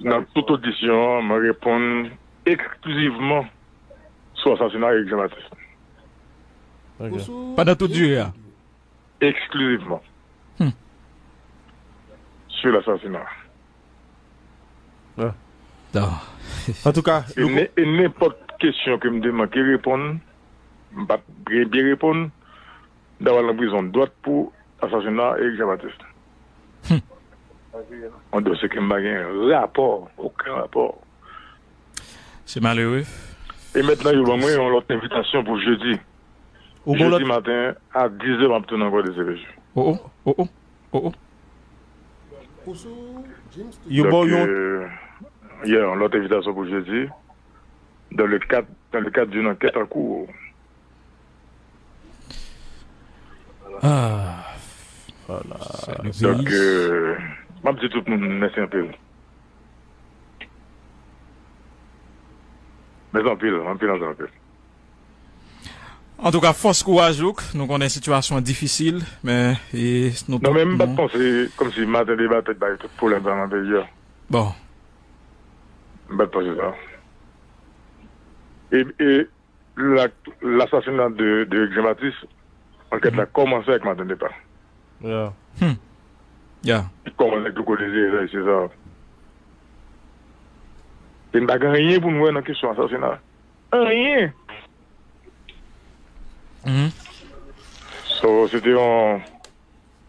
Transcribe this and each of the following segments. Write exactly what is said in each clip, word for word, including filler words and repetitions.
nan tout odisyon an, mwen reponn eksklizivman sou asasina Eric Jean Baptiste. Ok. Pandan tout dire a. Eksklizivman. Hmm. Sur l'assassinat. Ah. Antouka, e nenpòt kesyon ke m te manke reponn, m pa t byen reponn, m ta pral nan prizon dwat pou asasina Eric Jean Baptiste. Hmm. Yon dosye ke m pa gen rapò, okenn rapò. Se malere. E mentnan, yo ban mwen yon lòt envitasyon pou jedi. Jedi maten, a dizè, m ap tounen ankò D C P J. Oh, oh, oh, oh, oh, oh. Yo ba w yon. Yeah, yon lòt envitasyon pou jedi. Dans le cadre, dans le cadre d'une enquête en cours. Ah. Voilà. Donk, euh, m ap di tout moun mèsi anpil. Mèsi anpil, anpil, anpil, anpil. Antouka, fòs kouraj ou k, nou konnen sitiyasyon an difisil, men e, nou Non, men m pa t panse kòmsi maten deba t ap bay tout pwoblèm sa nan peyi a. Bon. M pa t panse sa. E, e la, lasasina de, de Eric Jean Baptiste, ankèt la kòmanse avèk maten deba. Yeah. Hmm. Yeah. Kòmanse avèk Louko Désiré, se sa. E n pa gen anyen pou n wè nan kesyon asasina. Anyen. So, se te yon...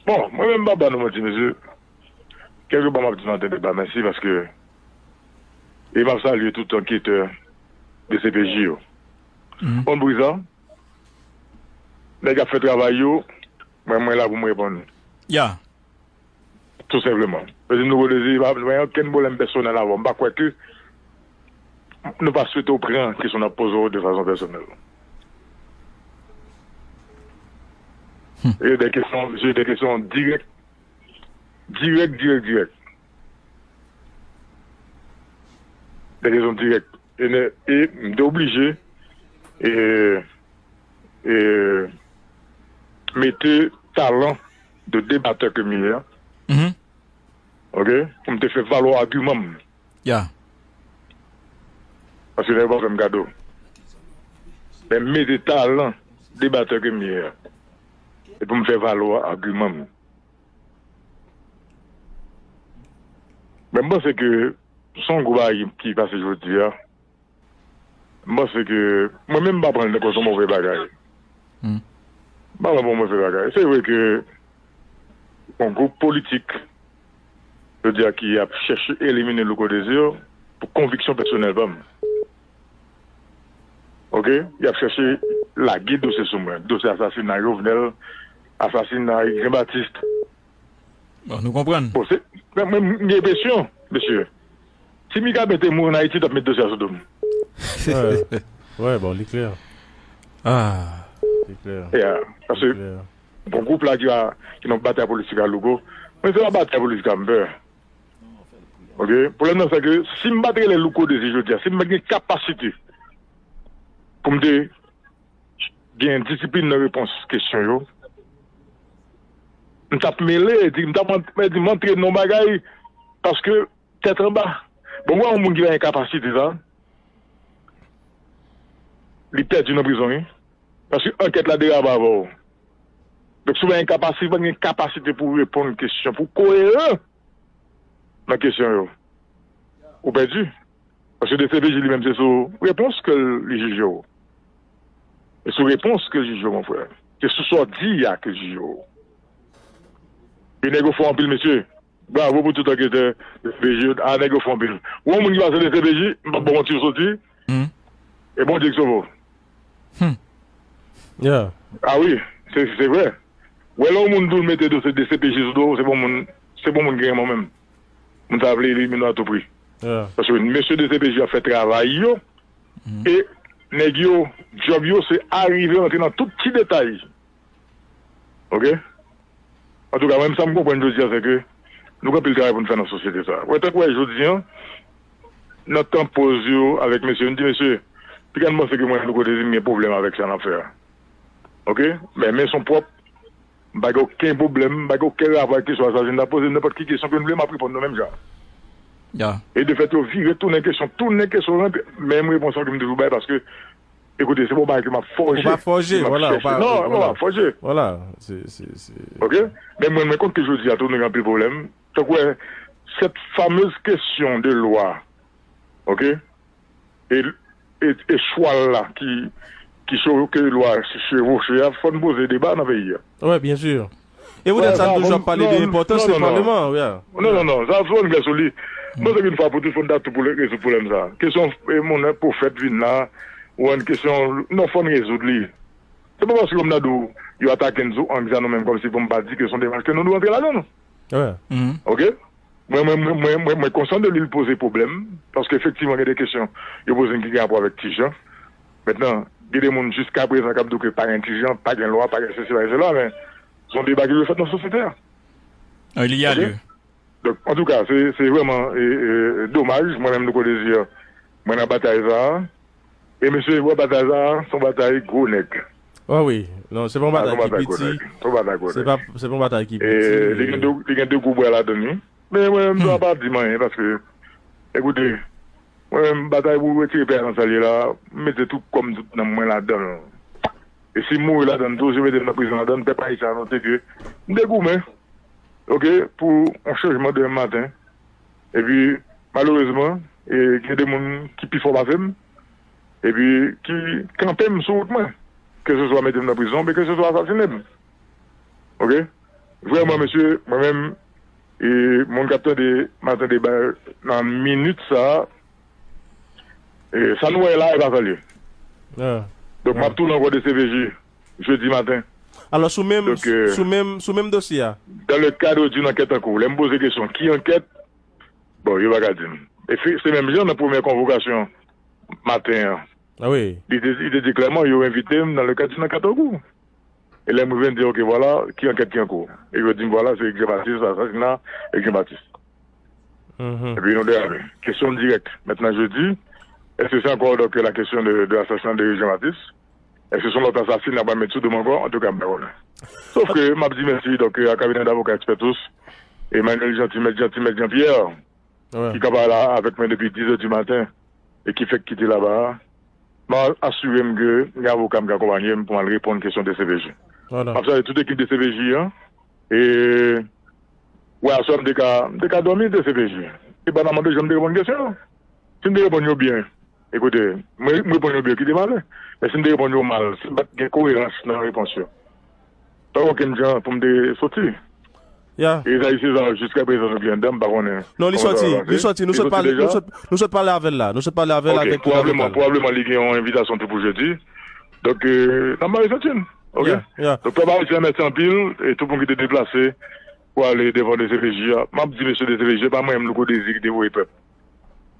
Bon, mwen menm m pa ba nou manti, mesye. Kèlkepwa m ap di maten deba mèsi paske... E m ap salye tout anketè D C P J yo. Konn pou kisa? Nèg ap fè travay yo, mwen, mwen la pou m reponn. Ya. Tou senpleman. Yo di m nou Louko Désiré, pa gen okenn pwoblèm pèsonèl avè w. M pa kwè ke nou pa swete w pran kesyon n ap poze w de fason pèsonèl. E de kesyon, se de kesyon dirèk. Dirèk, dirèk, dirèk. De kesyon dirèk. E, e m te oblije e, e, mete talan de debatè ke m ye a. Ok? Pou m te fè valwa agiman m. Ya. Paske nèg yo pa fè m kado. Men m mete talan debatè ke m ye a. E pou m fè valwa agiman m. Men m panse ke se yon gwo bagay ki pase jodi a. M panse ke mwen menm m pa pran l tankou se yon move bagay. M pa pran l pou yon move bagay. Se vre ke yon gwoup politik, jodi a, ki ap chèche elimine Louko Désiré pou konviksyon pèsonèl pa m. Ok? Y ap chèche lage dosye sou mwen. Dosye asasina Jovenel, asasina Jean Baptiste. Bon, nou konprann. Bon, se, mwen, mwen, m gen enpresyon, mesye, si Mika te mouri an Ayiti, t ap met dosye a sou do m. Wè, bon, li klè. Ah. Li klè. Yeah, paske bon, gwoup la ki va, ki nan batay politik a Louko, mwen se pa batay politik a m pè. Ok? Pwoblèm nan se ke si m pa t rele Louko Désiré jodi a, si m pa t gen kapasite pou m te gen disiplin nan repons kesyon yo, m t ap mele, di, m t ap an- di, m antre nan yon bagay, paske tèt anba. Bon, wè yon moun ki pa gen kapasite sa, li pèdi nan prizon, wi. Paske ankèt la derape avè w. Donk, si w pa gen kapasite, pa gen kapasite pou reponn kesyon, pou koeran nan kesyon yo. Ou pèdi. Paske D C P J li menm se sou repons ke li jije w. E sou repons ke l jije w, mon frè. Se sou sa w di a ke l jije w. E nèg yo fò anpil, mesye. Bravo pou tout anketè D C P J yo. A, nèg yo fò anpil. Ou wè yon moun ki pase D C P J, m p ap ba w manti, ou soti. E Bondye ki sove w. Yeah. A wi, se se vre. Wè lè yon moun di w mete dosye D C P J sou do w, se bon moun, se bon moun ki renmen w menm. Moun sa vle elimine w a tou pri. Yeah. Paske mesye D C P J ap fè travay yo, e nèg yo, djòb yo, se arive rantre nan tout ti detay. Ok? Antouka, mwen, sa m konprann jodi a, se ke nou gen anpil travay pou n fè nan sosyete sa a. Wè, tankou wè jodi a, nan tan poz yo avèk mesye, m di, mesye, piga n panse ke mwen, Louko Désiré, m gen pwoblèm avèk sa n ap fè a. Ok? Men, men se yon pwòp, m pa gen okenn pwoblèm, m pa gen okenn rapò avèk kesyon asasina. Poze m nenpòt ki kesyon ke n vle, m ap reponn nou menm jan. Ya. E de fèt, yo vire tounen kesyon, tounen kesyon, menm repons lan ke m toujou bay, paske, ekoute, se pa yon bagay ke m ap fòje, ke m ap chèche. Non, ou pa fòje. Vwala, se, se, se. Ok? Men mwen, mwen konn ke jodi a tou, nou gen anpil pwoblèm. Tankou, wè, cette fameuse question de loi, ok? E, e, e chwal la ki, ki cho-, ke lwa chevoche a, fò n poze deba nan peyi a. Wi, byen si. E poutèt sa, nou toujou ap pale de enpòtans le Palman, wi. Non, non, non, sa fò n klè sou li. Mwen panse ke yon fwa pou tout, fò n ta tou pou rezoud pwoblèm sa. Kesyon, e, moun, pwofèt vin la, ou an kesyon, non, fò n rezoud li. Se pa paske m ta di w, yo atake n sou ang sa nou menm kòmsi pou m pa di ke se yon demach ke nou dwe antre ladan l. Ok? Mwen, mwen, mwen, mwen, mwen, mwen konsyan de li, l poze pwoblèm, paske efektivman, gen de kesyon yo poze m ki gen rapò avèk Ti Jan. Mentnan, gen de moun jiska prezan k ap di w ke pa gen Ti Jan, pa gen lwa, pa gen sesi, pa gen sela, men se yon deba ki dwe fèt nan sosyete a. Li a lye. Donk, antouka, se, se vrèman, e, e, domaj, mwen menm, Louko Désir, mwen nan batay sa a. E mesye, wè batay sa a, se yon batay gwo nèg. Ah wi, non, se pa yon batay ki piti. Se yon batay gwo nèg. Se pa, se pa yon batay ki piti. E li gen de, li gen de gwo bra ladan li. Men mwen menm, m pa di m anyen, paske, ekoute, mwen menm, batay pou retire peyi a nan sa l ye la, m mete tout kò m, tout nanm mwen ladan l. E si m mouri ladan l tou, si yo mete m nan prizon ladan l, pèp ayisyen a note ke m te goumen, ok, pou yon chanjman demen maten. Epi, malerezman, e, gen de moun ki pi fò pase m, epi ki kanpe m sou wout mwen. Ke se swa mete m nan prizon, oubyen ke se swa asasinen m. Ok? Vrèman, mesye, mwen menm, e, moun k ap tande Maten Deba nan minit sa a, e, sa nou wè la, e pa sa l ye. Donk, m ap tounen ankò D C P J, jedi maten. Alò, sou menm, sou menm, sou menm dosye a? Dans le cadre d'une enquête en cours. Lè m poze kesyon, ki ankèt? Bon, yo pa ka di m. E se, se menm jan nan premyè konvokasyon maten an. Ah wi. Li te, li te di klèman, yo envite m dans le cadre d'une enquête en cours. E lè m rive, m di, ok, vwala, ki ankèt ki an kou? E yo di m, vwala, se Eric Jean Baptiste, asasina Eric Jean Baptiste. Epi nou derape. Kesyon dirèk. Mentnan, je dis, èske se ankò, donk, la question de, de l'assassinat de Eric Jean Baptiste? Èske se yon lòt asasina y ap met sou do m ankò? Antouka, m pa konnen. Sof ke m ap di mèsi, donk, a kabinè davoka Expertus, Emmanuel Jeanty, Mèt Jeanty, Mèt Jean Pierre, ki kanpe la avèk mwen depi dis è di maten e ki fèk kite laba a, m a asire m ke gen avoka m k akonpaye m pou m al reponn kesyon D C P J. M ap salye tout ekip D C P J an. E wè, aswè m te ka, m te ka dòmi D C P J. Se pa nan mande jan m te reponn kesyon yo. Si m te reponn yo byen, ekoute, mwen, m reponn yo byen, kite m ale. Men si m te reponn yo mal, si m pa t gen koerans nan repons yo, pa gen okenn jan pou m te soti. Ya. E Esaü César, jiska prezan, nou gen anndan, m pa konnen. Non, li sòti, li sòti. Nou sòt pale, nou sòt, nou sòt pale avè l la. Nou sòt pale avè l avèk tout avoka l. Pwobableman, pwobableman, li gen yon envitasyon tou pou jedi. Donk, e, n ap mare senti n. Ok? Ya, ya. Donk, pèp ayisyen, mèsi anpil. E tout moun ki te deplase pou ale devan D C P J a. M ap di mesye D C P J, se pa mwen menm, Louko Désir, ki te voye pèp.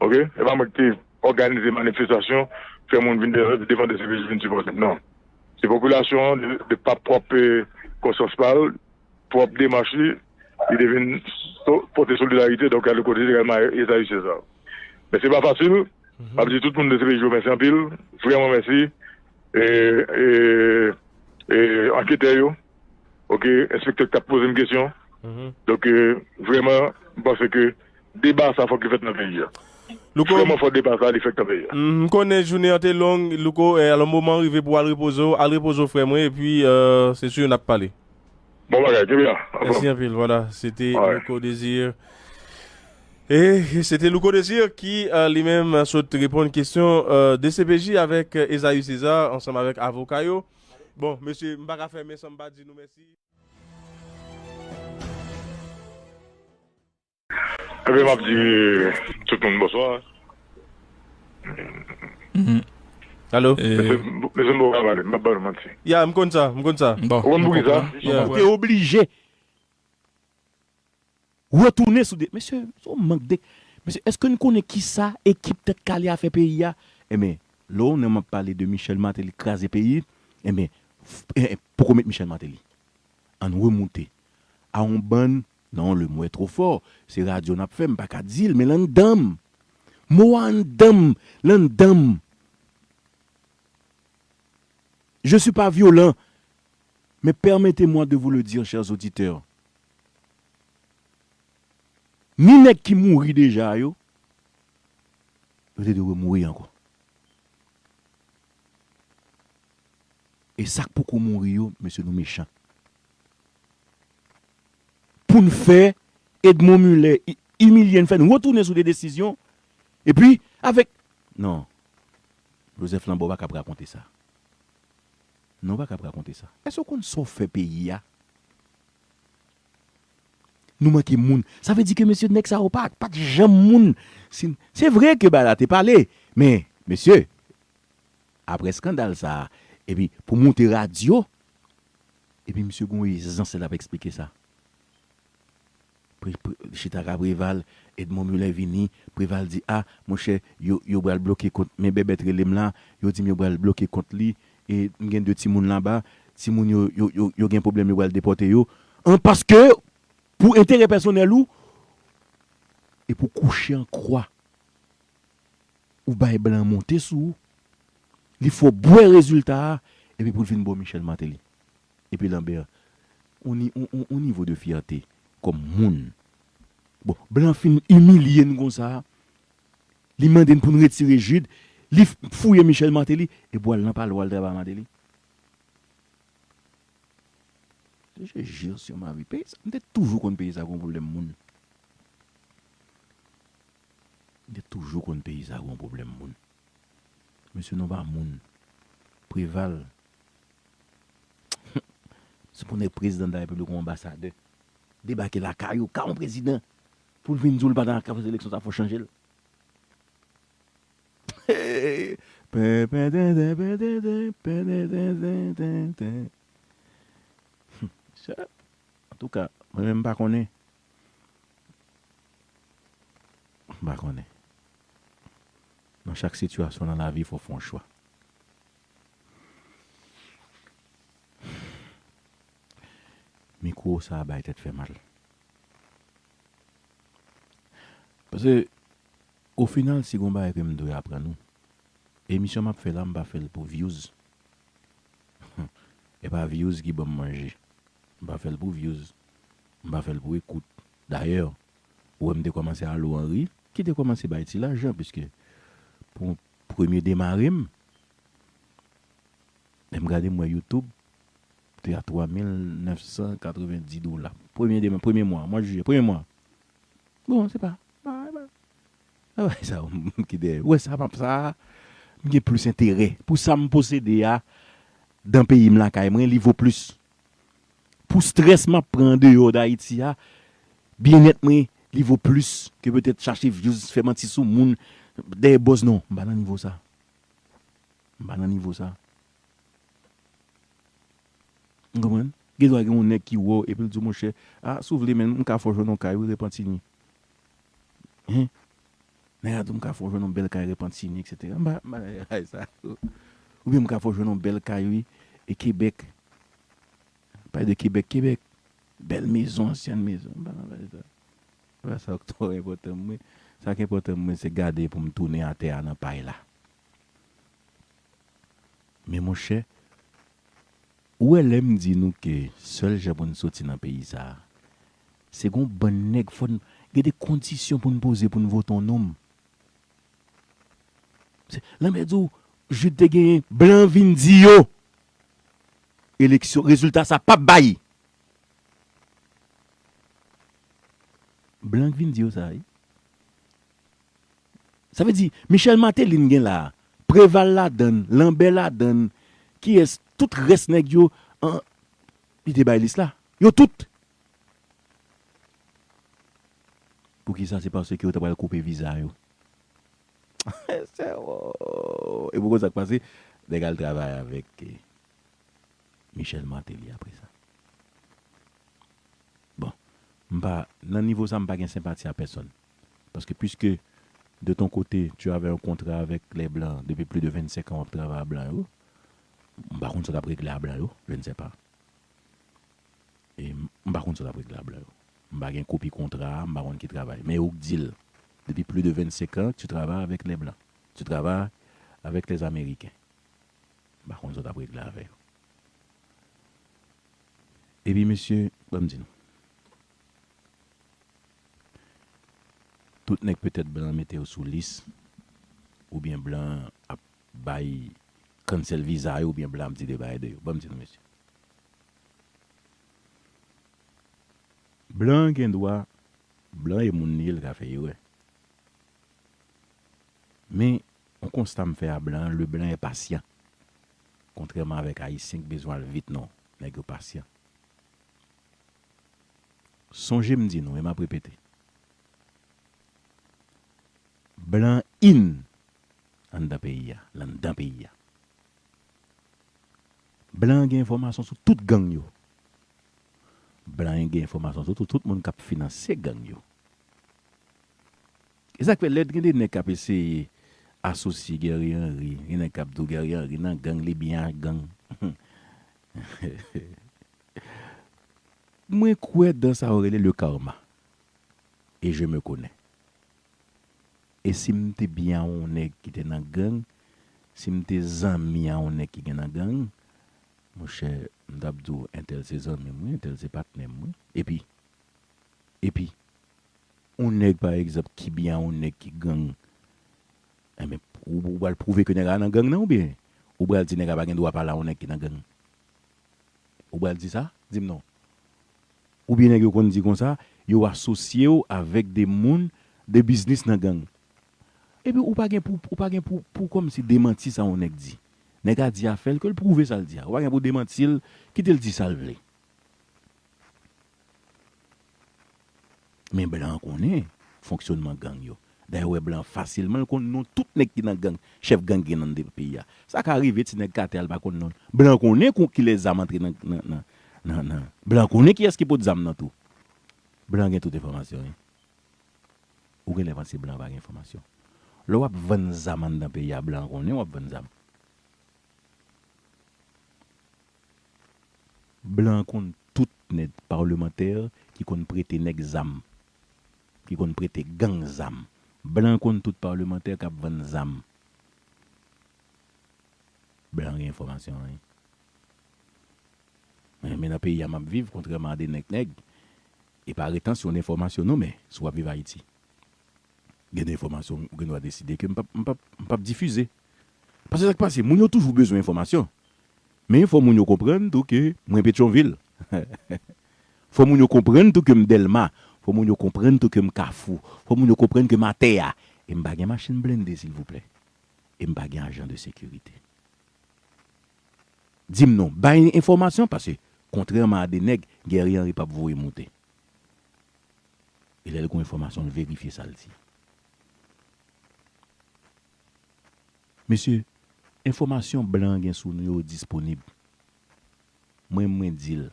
Ok? Se pa mwen ki te òganize manifestasyon, fè moun vin de-, devan D C P J vin sipòte m. Non. Se popilasyon an, de, de pa pwòp, e, konsyans pa l, pwòp demach li, li te vin so-, pote solidarite, donk, a Louko Désir egalman Esaü César. Men se pa fasil. M ap di tout moun D C P J yo mèsi anpil, vrèman mèsi. E, e, e, anketè yo, ok, enspektè k t ap poze m kesyon. Donk, e, vrèman, m panse ke deba sa fòk li fèt nan peyi a. Louko, vrèman fòk deba sa li fèt nan peyi a. M konnen jounen an te long, Louko, e, alò moman rive pou w al repoze w, al repoze w frè mwen, epi, e, se si n ap pale. Bon bagay, kenbe la. Mèsi anpil, vwala, se te Louko Désir. E se te Louko Désir ki, e, li menm, e, sot reponn kesyon, e, D C P J avèk, e, Esaü César, ansanm avèk avoka yo. Bon, mesye, m pa ka fèmen san m pa di nou mèsi. Ebyen, m ap di tout moun bonswa. Alo? Mesye, m poko ka pale, m ap ba nou manti. Ya, m konn sa, m konn sa. Bon, ou konn poukisa? Ou te oblije retounen sou de, mesye, se yon mank de, mesye, èske n konnen kisa ekip Tèt Kale a fè peyi a? Enben, lè w nan m ap pale de Michel Martelly kraze peyi, enben, poko met Michel Martelly. Ann remoute a yon bann, non, le mot est trop fort, se radyo n ap fè, m pa ka di l, men l anndan m. Mo a anndan m, l anndan m. Je suis pas violent, mais permettez-moi de vous le dire, chers auditeurs. Ni nèg ki mouri deja yo, Yo te dwe mouri ankò. E sa k poko mouri yo, mesye, nou mechan. Pou n fè Edmond Muller i- imilye n, fè n retounen sou de desizyon. Epi, avèk, non, Joseph Lambert pa kab rakonte sa. Non, pa kab rakonte sa. Èske w konn sa w fè peyi a? Nou manke moun. Sa vle di ke mesye nèg sa yo pa, pa t janm moun. Se, se vre ke bagay la te pale, men, mesye, apre eskandal sa a, epi pou moute radyo, epi misye gon ezans lè l ap eksplike sa. Pre- pre- chita ka Preval, Edmond Muller vini, Preval di, a, monchè, yo, yo pral bloke kont, men Bèbèt rele m la, yo di m yo pral bloke kont li, e m gen de timoun laba, timoun yo, yo, yo, yo gen pwoblèm, yo pral depòte yo. An, paske, pou enterè pèsonèl ou, e pou kouche an kwa, ou bay blan monte sou ou, li fè w bwè rezilta a, epi pou l vin ba w Michel Martelly. Epi Lambert, on, ni- on, on, on nivo de fyète kòm moun. Bon, blan fin imilye n konsa, li mande n pou n retire Jude, li f- fouye Michel Martelly, epi w al nan palè w al travay Martelly. Je jure sur ma vie, peyi sa, m te toujou konn peyi sa gon pwoblèm moun. M te toujou konn peyi sa gon pwoblèm moun. Mesye, nou pa moun. Preval, se pou nèg prezidan de la repiblik ou anbasadè debake lakay ou, ka yon prezidan, pou l vin di w l pa ta ka fè seleksyon sa, fò chanje l. Pen, pen, ten, ten, pen, ten, ten, pen, ten, ten, ten, ten, ten. Antouka, mwen menm m pa konnen. M pa konnen. Nan chak sitiyasyon nan lavi, fò w fè yon chwa. Mikwo sa a bay tèt fè mal. Paske, o final, si gon bagay ke m dwe aprann ou, emisyon m ap fè la, m pa fè l pou views. E pa views ki ban m manje. M pa fè l pou views. M pa fè l pou ekout. Dayè, ou wè m te kòmanse a Lo Henry, ki te kòmanse bay ti lajan, piske pou premye demare m, lè m gade m wè YouTube, te a twa mil nèf san katrevenndis dola. Premye dema- premye mwa, mwa jiyè, premye mwa. Bon, se pa, pa, pa, pa bagay sa yo m kite. Ou wè sa, m ap sa, m gen plis enterè. Pou sa m posede a, dan peyi m lakay mwen, li vo plis. Pou strès m ap pran andeyò d Ayiti a, byennèt mwen, li vo plis ke petèt chache views, fè manti sou moun, dèyè buzz, non, m pa nan nivo sa. M pa nan nivo sa. Ou konprann? Gen dwa gen yon nèg ki wè w epi l di w, monchè, a, si w vle, men m ka fè w jwenn yon kay, wi, Repantigny. Hen? Nèg la di w, m ka fè w jwenn yon bèl kay Repantigny, etsetera. M pa, m pa nan bagay sa yo. Oubyen m ka fè w jwenn yon bèl kay, wi, e Kebèk. Pale de Kebèk, Kebèk. Bèl mezon, ansyèn mezon. M pa nan bagay sa. Se pa sa k twò enpòtan pou mwen. Sa k enpòtan pou mwen, se gade pou m tounen atè a nan pay la. Men monchè, ou wè lè m di nou ke sèl jan pou n soti nan peyi sa a, se gon bann nèg fò n gen de kondisyon pou n poze pou n vote yon nonm. Se, Lanmè di w, Jude te genyen, blan vin di yo. Eleksyon, rezilta sa p ap bay. Blan k vin di yo sa, wi. Sa vle di, Michel Martelly n gen la a, Preval ladann, Lambert ladann, kiyès, tout rès nèg yo, an, li te bay lis la. Yo tout. Poukisa? Se paske yo ta pral koupe viza yo. Se, oh. E pou konn sa k pase, nèg al travay avèk, eh, Michel Martelly apre sa. Bon, m pa, nan nivo sa, m pa gen senpati a pèsonn. Paske puisque de ton côté, tu avais un contrat avec les Blancs depuis plus de vingt-cinq ans, w ap travay a blan yo, m pa konn sa w t ap regle a blan yo, je ne sais pas. E m, m pa konn sa w t ap regle a blan yo. M pa gen kopi kontra a, m pa konn ki travay. Men ou k di l, depuis plus de vingt-cinq ans, tu travailles avec les Blancs. Tu travailles avec les Américains. M pa konn sa w t ap regle avè yo. Epi, mesye, ban m di nou. Tout nèg petèt blan mete yo sou lis. oubyen blan ap bay cancel viza yo, oubyen blan ap di de bagay de yo. Ban m di nou, mesye. Blan gen dwa, blan e moun li ye, l ka fè erè. Men, yon konsta m fè a blan, le blan est patient. Kontrèman avèk ayisyen k bezwen al vit, non. Nèg yo patyan. Sonje m di nou, e m ap repete. Blan in anndan peyi a, l anndan peyi a. Blan gen enfòmasyon sou tout gang yo. Blan gen enfòmasyon sou tout, tout moun k ap finanse gang yo. E sa k fè lè gen de nèg k ap eseye asosye Guerrier Henry, gen nèg k ap di w Guerrier Henry nan gang, li byen ak gang. Mwen kwè dan sa yo rele le karma. E je me connais. E si m te byen a yon nèg ki te nan gang, si m te zanmi a yon nèg ki gen nan gang, monchè, m t ap di w, entèl se zanmi m, wi, entèl se patnè m, wi. Epi, epi, yon nèg, pa egzanp, ki byen a yon nèg ki gang, enben, ou, ou pral pwouve ke nèg la nan gang nan, oubyen ou pral di nèg la pa gen dwa pale a yon nèg ki nan gang? Ou pral di sa? Di m non. Oubyen nèg yo konn di konsa, yo asosye w avèk de moun de biznis nan gang. Epi ou pa gen pou, ou pa gen pou, pou kòmsi demanti sa yon nèg di. Nèg la di afè l, ke l pwouve sa l di a. Ou pa gen pou demanti l, kite l di sa l vle. Men blan konnen fonksyònman gang yo. Dayè, ou wè blan fasilman, l konn non tout nèg ki nan gang, chèf gang ki gen nan peyi a. Sa ka rive, ti nèg katè a, l pa konn non l. Blan konnen kon, kilè zam antre nan, nan, nan, nan, nan. Blan konnen kiyès ki pot zam nan tou. Blan gen tout enfòmasyon, wi. Ou genlè panse blan pa gen enfòmasyon. Lè w ap vann zam anndan peyi a, blan konnen w ap vann zam. Blan konn tout nèg palemantè ki konn prete nèg zam, ki konn prete gang zam. Blan konn tout palemantè k ap vann zam. Blan gen enfòmasyon, wi. Men, men nan peyi a m ap viv, kontrèman a de nèg nèg, e pa retansyon enfòmasyon non, men si w ap viv Ayiti, gen de enfòmasyon ou gen dwa deside ke m p ap, m p ap, m p ap difize. Paske sa k pase, moun yo toujou bezwen enfòmasyon. Men fò moun yo konprann tou ke mwen Petyonvil. Fò moun yo konprann tou ke m Dèlma. Fò moun yo konprann tou ke m Kafou. Fò moun yo konprann ke m atè a. E m pa gen machin blende, silvouplè. E m pa gen ajan de sekirite. Di m non, bay enfòmasyon, paske, kontrèman a de nèg, Guerrier Henry p ap voye moute. E lè l gen enfòmasyon, l verifye sa l di. Mesye, enfòmasyon blan gen sou nou yo disponib. Mwen, mwen di l,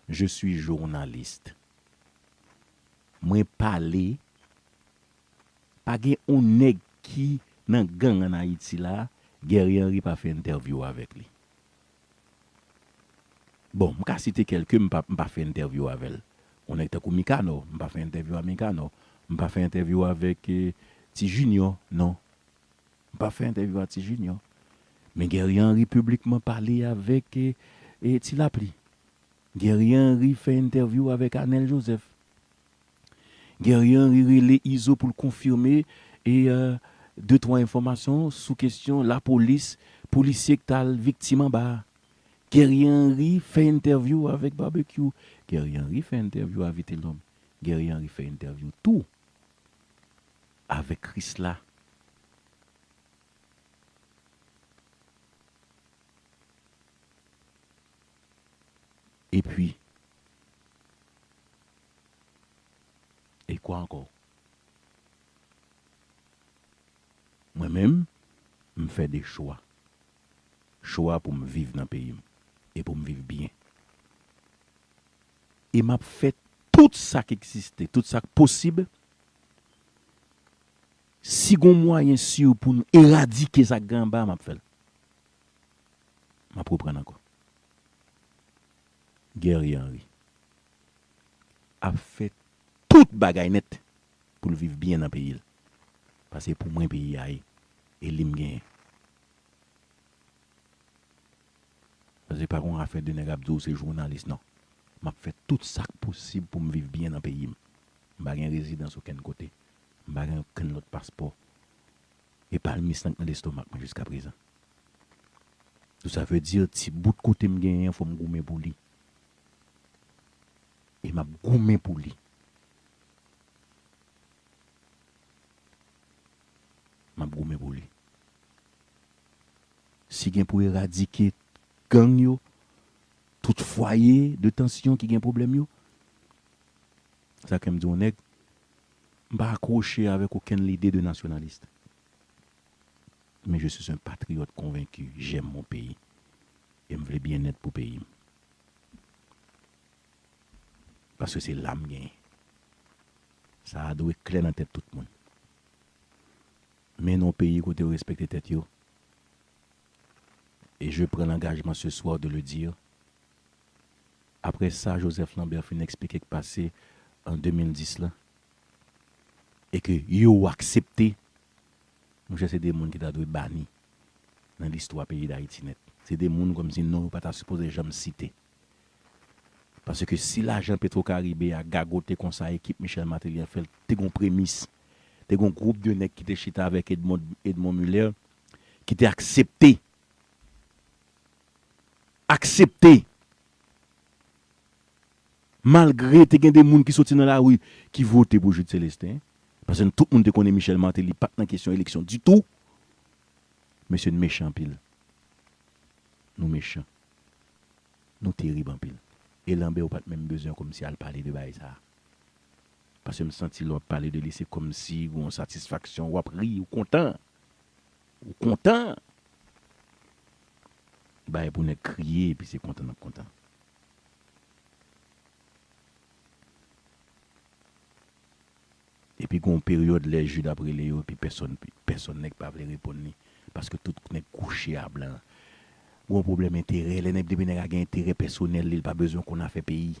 je suis journaliste. Mwen pale, pa gen yon nèg ki nan gang ann Ayiti la, Guerrier Henry pa fè entèvyou avèk li. Bon, m ka site kèlke, m pa, m pa fè entèvyou avè l. Yon nèg tankou Mikanò, m pa fè entèvyou a Mikanò. M pa fè entèvyou avèk, eh, Ti Junior, non. M pa fè entèvyou a Ti Junior. Men Guerrier Henry piblikman pale avèk, eh, eh, Ti Lapli. Guerrier Henry fè entèvyou avèk Anèl Joseph. Guerrier Henry rele Izo pou l konfime e, eh, de twa enfòmasyon sou kesyon lapolis, polisye k t al viktim anba a. Guerrier Henry fè entèvyou avèk Barbecue. Guerrier Henry fè entèvyou a Vitelhomme. Guerrier Henry fè entèvyou tou avèk Krisla. Epi, e kwa ankò? Mwen menm, m fè de chwa. Chwa pou m viv nan peyi m e pou m viv byen. E m ap fè tout sa k egziste, tout sa k posib. Si gon mwayen si pou nou eradike sa k gen anba a, m ap fè l. M ap reprann ankò. Guerrier Henry ap fè tout bagay nèt pou l viv byen nan peyi l. Paske pou mwen peyi a ye, e li m genyen. Paske pa gon afè de nèg ap di w se jounalis, non. M ap fè tout sa k posib pou m viv byen nan peyi m. M pa gen rezidans okenn kote. M pa gen okenn lòt paspò. E palmis lan k nan lestomak mwen jiska prezan. Donk sa vle di ti bout kote m genyen an, fò m goumen pou li. E m ap goumen pou li. M ap goumen pou li. Si gen pou eradike gang yo, tout fwaye de tansyon ki gen pwoblèm yo, sa kè m di yon nèg, m pa akwoche avèk okenn lide de nasyonalis. Men je suis un patriyòt konvenki, j'aime mon pays. E m vle byennèt pou peyi m. Paske se la m genyen. Sa a dwe klè nan tèt tout moun. Men nan yon peyi kote yo respekte tèt yo, et je prends l'engagement ce soir de le dire, apre sa Joseph Lambert fin eksplike k pase an de mil dis la, e ke yo aksepte, monchè, se de moun ki ta dwe bani nan listwa peyi Dayiti nèt. Se de moun kòmsi non yo pa ta sipoze janm site. Paske si lajan Petwokaribe a gagote konsa ekip Michel Martelly an fè l, te gon premis, te gon gwoup de nèg ki te chita avèk Edmond, Edmond Muller, ki te aksepte, aksepte, malgre te gen de moun ki soti nan lari ki vote pou Jude Célestin, paske tout moun te konnen Michel Martelly pa t nan kesyon eleksyon ditou. Mesye, n mechan anpil. Nou mechan. Nou terib anpil. E Lambert ou pa t menm bezwen kòmsi al pale de bagay sa a. Paske m santi lè w ap pale de li, se kòmsi w gon satisfaksyon, w ap ri, ou kontan. Ou kontan. Bagay pou nèg kriye, epi se kontan n ap kontan. Epi gon peryòd lè Jude ap rele yo, epi pèsonn, pèsonn nèg pa vle reponn li. Paske tout nèg kouche a blan. Gon pwoblèm enterè. Lè nèg, depi nèg la gen enterè pèsonèl li, li pa bezwen konn afè peyi.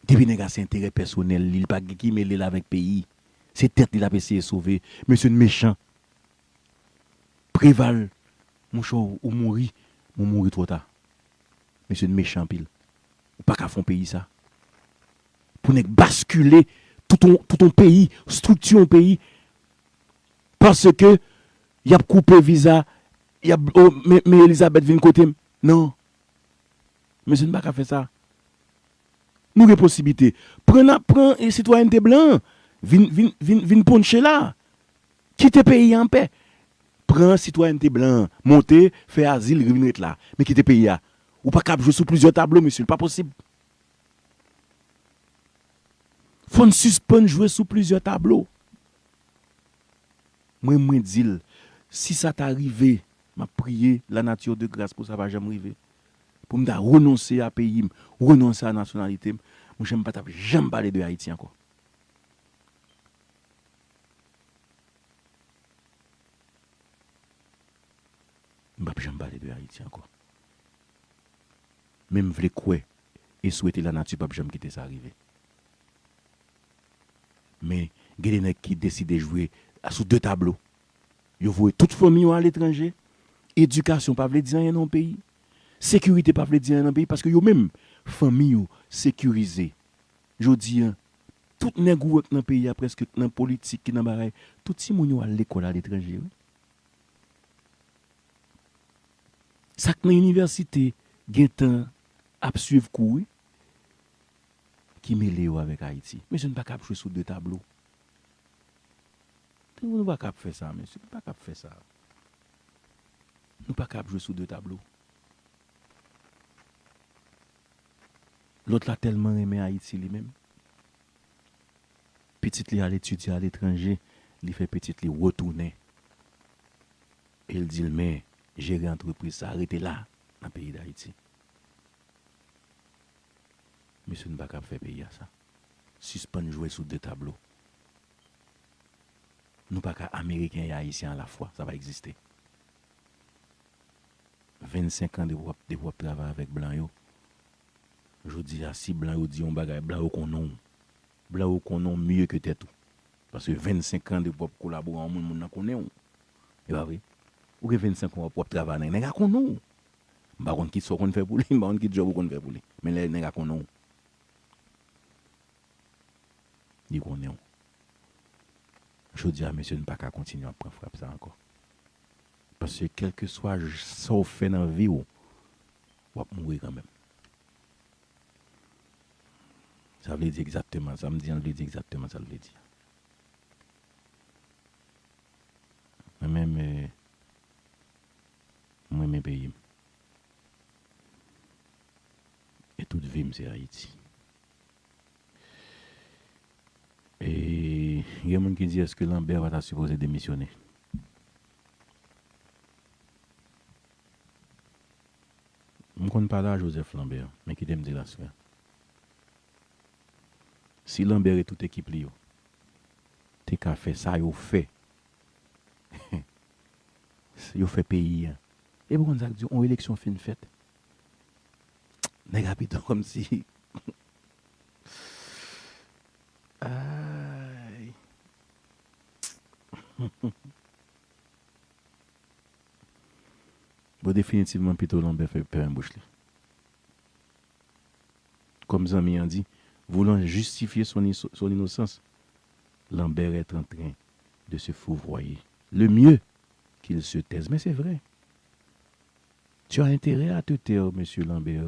Depi nèg la se enterè pèsonèl li, li pa gen ki mele l avèk peyi. Se tèt li l ap eseye sove. Mesye, n mechan. Preval, monchè, ou mouri, ou mouri twò ta. Mesye, n mechan anpil. Ou pa ka fè yon peyi sa. Pou nèg baskile tout yon, tout yon peyi, estrikti yon peyi, paske y ap koupe viza, y ap, oh, men, men Elizabeth vin kote m. Non. Mesye, n pa ka fè sa. Nou gen posiblite. Pran, pran, eh, sitwayènte blan an. Vin, vin, vin, vin ponche la. Kite peyi a anpè. Pran sitwayènte blan an. Monte, fè azil, vin ret la. Men kite peyi a. Ou pa kab jwe sou plizyè tablo, mesye. Li pa posib. Fò n sispann jwe sou plizyè tablo. Mwen, mwen di l, si sa ta rive, m ap priye lanati de gras pou sa pa janm rive. Pou m ta renonse a peyi m, renonse a nasyonalite m, monchè, m pa t ap janm pale de Ayiti ankò. M p ap janm pale de Ayiti ankò. Men m vle kwè e swete lanati p ap janm kite sa rive. Men, gen de nèg ki deside jwe sou de tablo. Yo voye tout fanmi yo aletranje. Edikasyon pa vle di anyen nan yon peyi. Sekirite pa vle di anyen nan peyi, paske yo menm, fanmi yo sekirize. Jodi a, tout nèg ou wè k nan peyi a, prèske k nan politik, ki nan bagay, tout timoun yo al lekòl aletranje, wi. Sa k nan inivèsite gentan ap swiv kou, wi, ki mele yo avèk Ayiti. Mesye, n pa kab jwe sou de tablo. Nou pa kab fè sa, mesye. Nou pa kab fè sa. Nou pa kab jwe sou de tablo. Lòt la tèlman renmen Ayiti li menm. Pitit li al etidye aletranje, li fè pitit li retounen. E l di l, men, jere antrepriz sa, rete la, nan peyi Dayiti. Mesye, n pa kab fè peyi a sa. Sispann jwe sou de tablo. Nou pa ka ameriken e ayisyen alafwa. Sa pa egziste. Vennsenk an depi w ap, depi w ap travay avèk blan yo. Jodi a, si blan yo di yon bagay, blan yo konnen w. Blan yo konnen w mye ke tèt ou. Paske vennsenk an depi w ap kolabore a yon moun, moun nan konnen w. E pa vre? Ou gen vennsenk an w ap, w ap travay nan, nèg la konnen w. M pa konn ki sa w konn fè pou li, m pa konn ki djòb ou konn fè pou li. Men lè nèg la konnen w. Li konnen w. Jodi a, mesye, n pa ka kontinye ap pran frap sa ankò. Paske kèlkeswa j- sa w fè nan vi w, w ap mouri kanmenm. Sa vle di egzakteman, sa m di an vle di egzakteman sa l vle di. Mwen menm, eh, mwen renmen peyi m. E tout vi m se Ayiti. E gen moun ki di, èske Lambert pa ta sipoze demisyone? M konn pale a Joseph Lambert, men kite m di l aswè a. Si Lambert e tout ekip li yo te ka fè sa yo fè, yo fè peyi a. Epi w konn sa k di, yon eleksyon fin fèt. Nèg a pito kòmsi. Ay. Bon, definitivman, pito Lambert fè- fèmen bouch li. Comme zanmi an di, voulant justifier son, iso- son innocence, Lambert est en train de se fourvoyer. Le mieux qu'il se taise. Mais c'est vrai. Tu as intérêt à te taire, monsieur Lambert.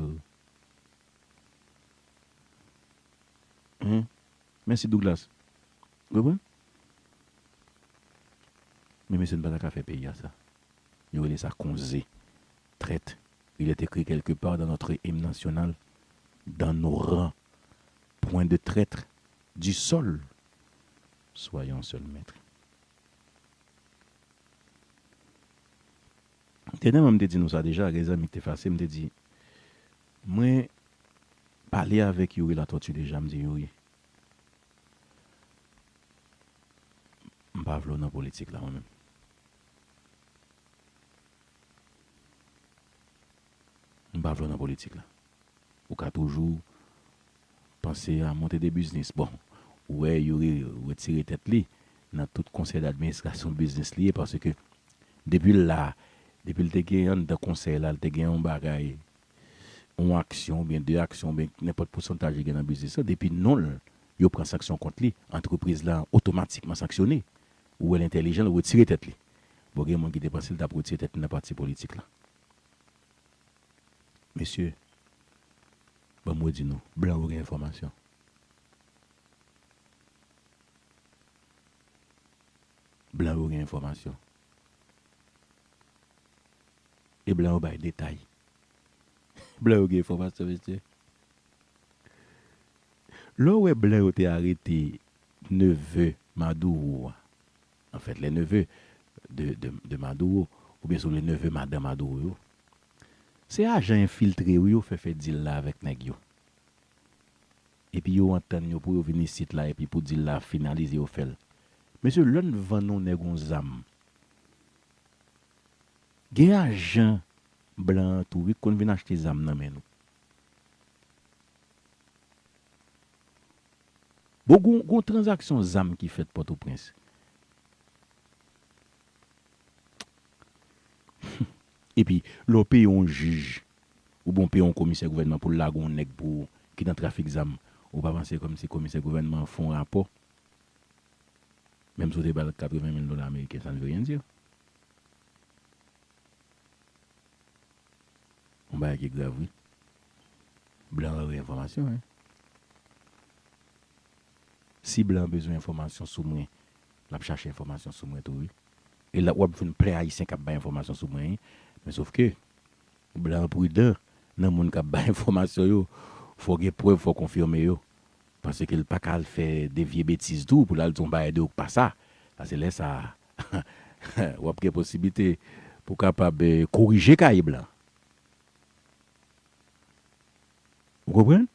Hein? Mèsi, Douglas. Ou konprann? Men mesye, n pa ta ka fè peyi a sa. Yo rele sa konze. Trèt. Il est écrit quelque part dans notre hymne national, dans nos rangs, point de traître du sol, soyons seuls maîtres. Dènyèman, m te di nou sa deja, gen zanmi ki te fache, m te di, mwen pale avèk Youri Latortue deja, m di, Youri, m pa vle w nan politik la, mwen menm. M pa vle w nan politik la. Ou ka toujou panse a monte de biznis. Bon, ou wè Youri retire tèt li nan tout konsèy d'administrasyon biznis li ye, paske depi l la, depi l te gen anndan konsèy la, l te gen yon bagay, yon aksyon oubyen de aksyon oubyen nenpòt pousantaj li gen nan biznis la, depi non l, yo pran sanksyon kont li, antrepriz la otomatikman sanksyone. Ou wè l entèlijan, l retire tèt li. Bon, gen moun ki te panse l t ap retire tèt li nan pati politik la. Mesye, ban m redi nou, blan yo gen enfòmasyon. Blan yo gen enfòmasyon. E blan yo bay detay. Blan yo gen enfòmasyon, mesye. Lè w wè blan yo te arete neve Maduro a, anfèt, les neveux de, de, de Maduro, oubyen si w vle, neve madan Maduro yo, se ajan enfiltre yo, yo fè fè dil la avèk nèg yo. Epi yo antann yo pou yo vin isit la, epi pou dil la finalize, yo fè l. Mesye, lè n vann yon nèg yon zam, gen ajan blan an tou, wi, k konn vin achte zam nan men nou. Bon, gon, gon tranzaksyon zam ki fèt Pòtoprens. Epi, lè w peye yon jij, oubyen w peye yon komisè gouvènman pou l lage yon nèg pou, ki nan trafik zam, ou pa panse kòmsi komisè gouvènman an fè yon rapò? Menm si w te ba l katreven mil dola ameriken, ça ne veut rien dire. Yon bagay ki grav, wi. Blan an gen enfòmasyon, wi. Si blan an bezwen enfòmasyon sou mwen, l ap chache enfòmasyon sou mwen tou, wi. E l ap, w ap jwenn plen Ayisyen k ap bay enfòmasyon sou mwen, wi. Men sòf ke blan an pridan nan moun k ap bay enfòmasyon yo. Fò w gen prèv, fò w konfime yo. Paske l pa ka al fè de vye betiz tou pou l al di yon bagay de ou k pa sa. Paske lè sa a, w ap gen posiblite pou w kapab, eh, korije kaye blan. Ou konprann?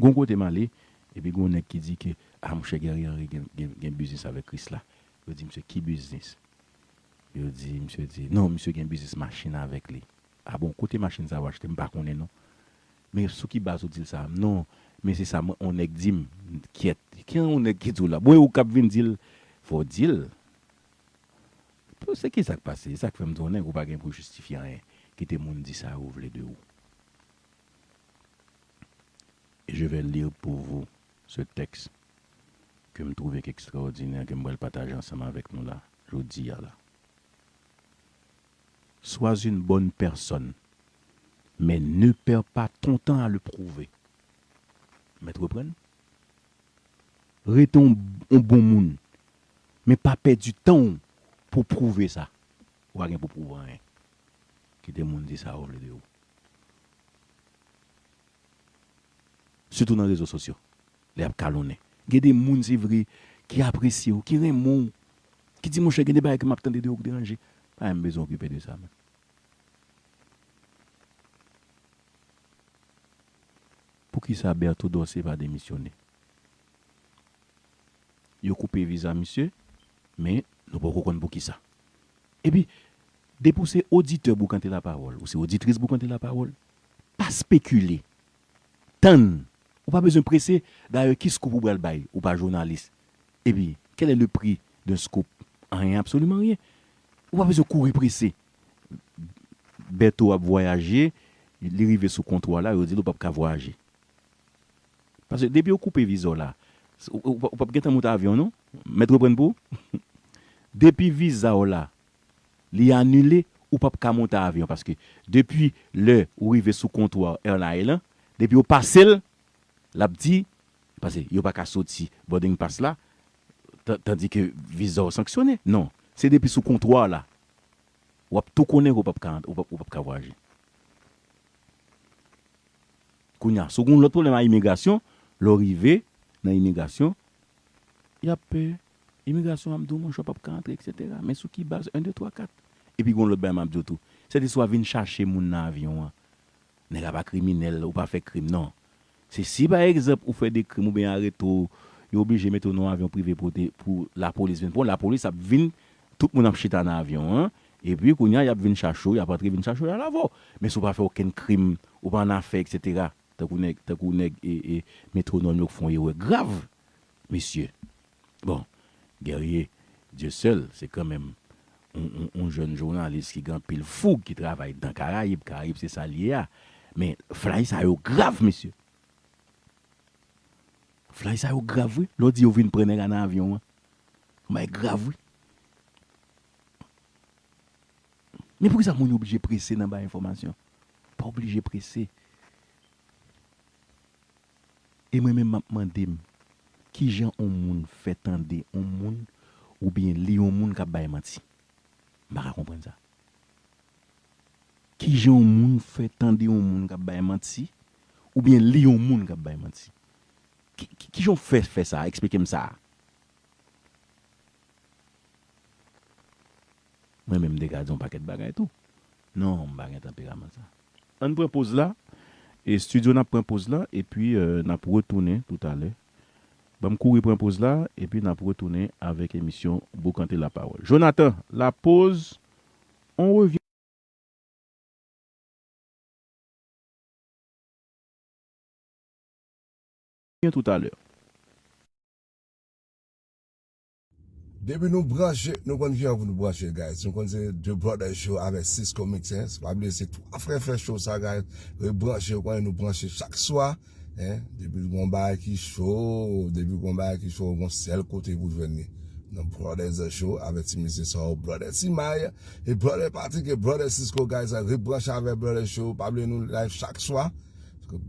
Gon kote m ale, epi gon nèg ki di ke, a, monchè, Guerrier Henry gen, gen, gen biznis avèk Krisla. Yo di, "Misye, ki biznis?" Yo di, misye di, "Non, misye gen biznis machin avèk li." A bon, kote machin sa yo achte? M pa konnen non. Men sou ki baz ou di l sa? Non, men se sa mwen, on nèg di m. Kyèt, ki on nèg ki di w la? Bon, e ou k ap vin di l, fò w di l. Se ki sa k pase? E sa k fè m di w, nèg, ou pa gen pou w jistifye anyen. Kite moun di sa yo vle de ou. Et je vais lire pour vous ce texte. ke m twouve k ekstraòdinè, ke m pral pataje ansanm avèk nou la, jodi a la. Sois une bonne personne, mais ne perds pas ton temps à le prouver. Mèt reprann. Rete yon, yon bon moun, men pa pèdi tan w pou pwouve sa. Ou pa gen pou pwouve anyen. Kite moun di sa yo vle de ou. Sitou nan rezo sosyo. Lè y ap kalonnen. Gen de moun, se vre, ki apresye w, ki renmen w, ki di, monchè, gen de bagay ke m ap tande de ou ki deranje. Pa menm bezwen okipe de sa, menm. Poukisa Bertho Dorcé pa demisyone? Yo koupe viza misye, men nou poko konn poukisa. Epi, depi w se oditè Boukante Lapawòl, ou se oditris Boukante Lapawòl, pa spekile. Tann. Ou pa bezwen prese. Dayè, ki scoop ou pral bay? Ou pa jounalis. Epi, quel est le prix d'un scoop? Anyen, absoliman anyen. Ou pa bezwen kouri prese. Bèto ap vwayaje, li rive sou kontwa la, yo di l ou p ap ka vwayaje. Paske depi yo koupe viza w la, ou, ou, ou p ap gentan monte avyon, non? Mèt reprann pou ou. Depi viza w la, li anile, ou p ap ka monte avyon. Paske depi lè ou rive sou kontwa airline lan, depi yo pase l, l ap di, paske yo pa ka soti boarding pass la, tan-, tandi ke viza w sanksyone. Non. Se depi sou kontwa la, w ap tou konnen ke w p ap ka, w p ap, w p ap ka vwayaje. Kounye a, si w gen yon lòt pwoblèm a imigrasyon, lè w rive nan imigrasyon, y ap pè. Imigrasyon ap di w, monchè, w p ap ka antre, etsetera. Men sou ki baz? En, de, twa, kat. Epi gen yon lòt bagay m ap di w tou. Sèteswa vin chache moun nan avyon an. Nèg la pa kriminèl, ou pa fè krim, non. Se si, pa egzanp, ou fè de krim oubyen yo arete w, yo oblije mete w nan yon avyon prive pou te, pou lapolis vin pran w, lapolis ap vin, tout moun ap chita nan avyon an, epi kounye a, y ap vin chache w, y ap antre vin chache w, y al avè w. Men si w pa fè okenn krim, ou pa annafè, etsetera, tankou nèg, tankou nèg, e, e, Metwonòm yo k fè yon erè grav, mesye. Bon, Guerrier Dieuseul, se kanmenm yon, yon, yon jèn jounalis ki gen anpil foug, ki travay nan Karayib. Karayib, se sa l ye a. Men, fly sa yo grav, mesye. Fly sa yo grav, wi. Lè w di yo vin pran nèg la nan avyon an. Yon bagay grav, wi. Men poukisa moun yo oblije prese nan bay enfòmasyon? Pa oblije prese. E mwen menm, m ap mande m, kijan yon moun fè tande yon moun oubyen li yon moun k ap bay manti? M pa ka konprann sa. Kijan yon moun fè tande yon moun k ap bay manti oubyen li yon moun k ap bay manti? Ki, ki, kijan w fè, fè sa? Eksplike m sa. Mwen menm, m te ka di yon pakèt bagay tou. Non, m pa gen tanperaman sa. Ann pran poz la. E studio, n ap pran poz la, epi, euh, n ap retounen toutalè. Ban m kouri pran poz la, epi n ap retounen avèk emisyon Boukante Lapawòl. Jonathan, la pause, on revient. Bien tout à l'heure. Depi nou branche, nou konn kijan pou nou branche, guys. Nou konn se The Brother Show avèk Cisco Mix, hein. Pa bliye, se twa frè fè show sa, guys. Rebranche, ou konnen nou branche chak swa, hein. Depi gon bagay ki cho, depi gon bagay ki cho, gon sèl kote pou jwenn li. Nan Brother Show avèk ti mesye sa yo, Brother Timay e Brother Patrick e Brother Cisco, guys. Rebranche avèk Brother Show. Pa bliye nou live chak swa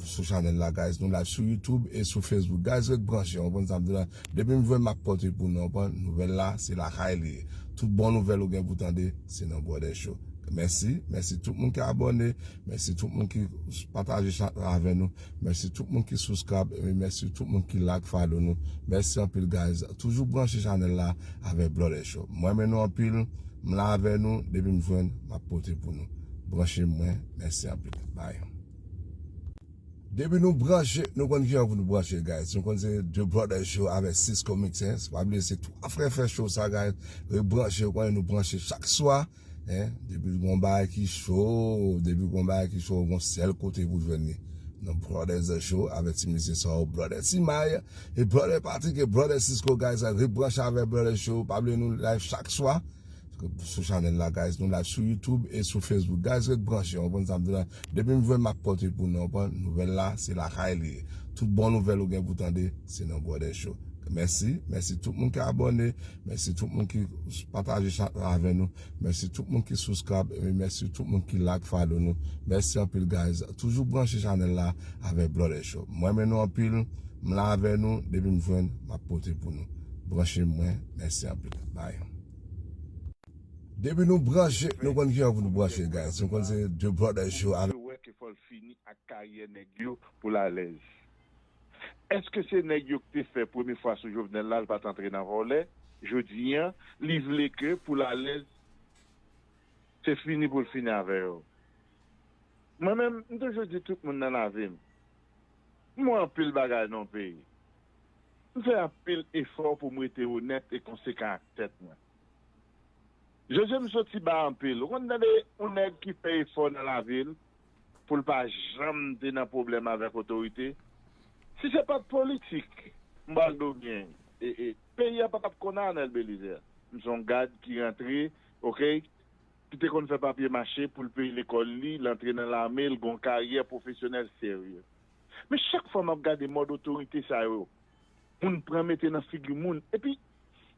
sou chanèl la, guys. Nou live sou YouTube e sou Facebook. Guys, ret branche, w konprann sa m di la. Depi m jwenn, m ap pote pou nou, w konprann? Nouvèl la, se lakay li ye. Tout bon nouvèl ou gen pou tande, se nan Brother Show. Mèsi, mèsi tout moun ki abòne, mèsi tout moun ki pataje chanèl avè nou, mèsi tout moun ki subscribe, e mèsi tout moun ki like, follow nou. Mèsi anpil, guys. Toujou branche chanèl la avèk Brother Show. M renmen nou anpil, m la avè nou, depi m jwenn, m ap pote pou nou. Branche mwen, mèsi anpil. Bye. Depi nou branche, nou konn kijan pou nou branche, guys. Nou konn se The Brother Show avèk Cisco Mix, hein. Pa bliye, se twa frè fè show sa, guys. Rebranche, ou konnen nou branche chak swa, hein. Depi gon bagay ki cho, depi gon bagay ki cho, gon sèl kote pou jwenn li. Nan Brother Show avèk ti mesye sa yo, Brother Timay e Brother Patrick e Brother Cisco, guys. Rebranche avèk Brother Show. Pa bliye nou live chak swa sou chanèl la, guys. Nou live sou YouTube e sou Facebook. Guys, ret branche, w konprann sa m di la. Depi m jwenn, m ap pote pou nou, w konprann? Nouvèl la, se lakay li ye. Tout bon nouvèl ou gen pou tande, se nan Brother Show. Mèsi, mèsi tout moun ki abòne, mèsi tout moun ki pataje chat la avè nou, mèsi tout moun ki subscribe, e mèsi tout moun ki like, follow nou. Mèsi anpil, guys. Toujou branche chanèl la avèk Blòdè Show. Mwen renmen nou anpil, m la avè nou, depi m jwenn, m ap pote pou nou. Branche mwen, mèsi anpil. Bye. Depi nou branche, nou konn ki an pou nou branche, guys. Nou konn se The Blòdè Show avèk. Yo wè ke fò l fini ak karyè nèg yo pou l alèz. Èske se nèg yo ki te fè premye fwa sou Jovenel la, l pa t antre nan vòlè? Jodi a, li vle ke pou l alèz, se fini pou l fini avè yo. Mwen menm, m toujou di tout moun nan lavi m, m wè anpil bagay nan yon peyi. M fè anpil efò pou m rete onèt e konsekan ak tèt mwen. Jezi m soti ba anpil. Ou konn tande yon nèg ki fè efò nan lavi l pou l pa janm te nan pwoblèm avèk otorite? Si se pa t politik, m pral di w byen, e, e, peyi a pa t ap konn Arnel Belizaire. M se yon gad ki rantre, oke, ki te konn fè papye mache pou l peye lekòl li, l antre nan lame, l gen yon karyè pwofesyonèl serye. Men chak fwa m ap gade mòd otorite sa yo, moun pran mete nan figi moun, epi,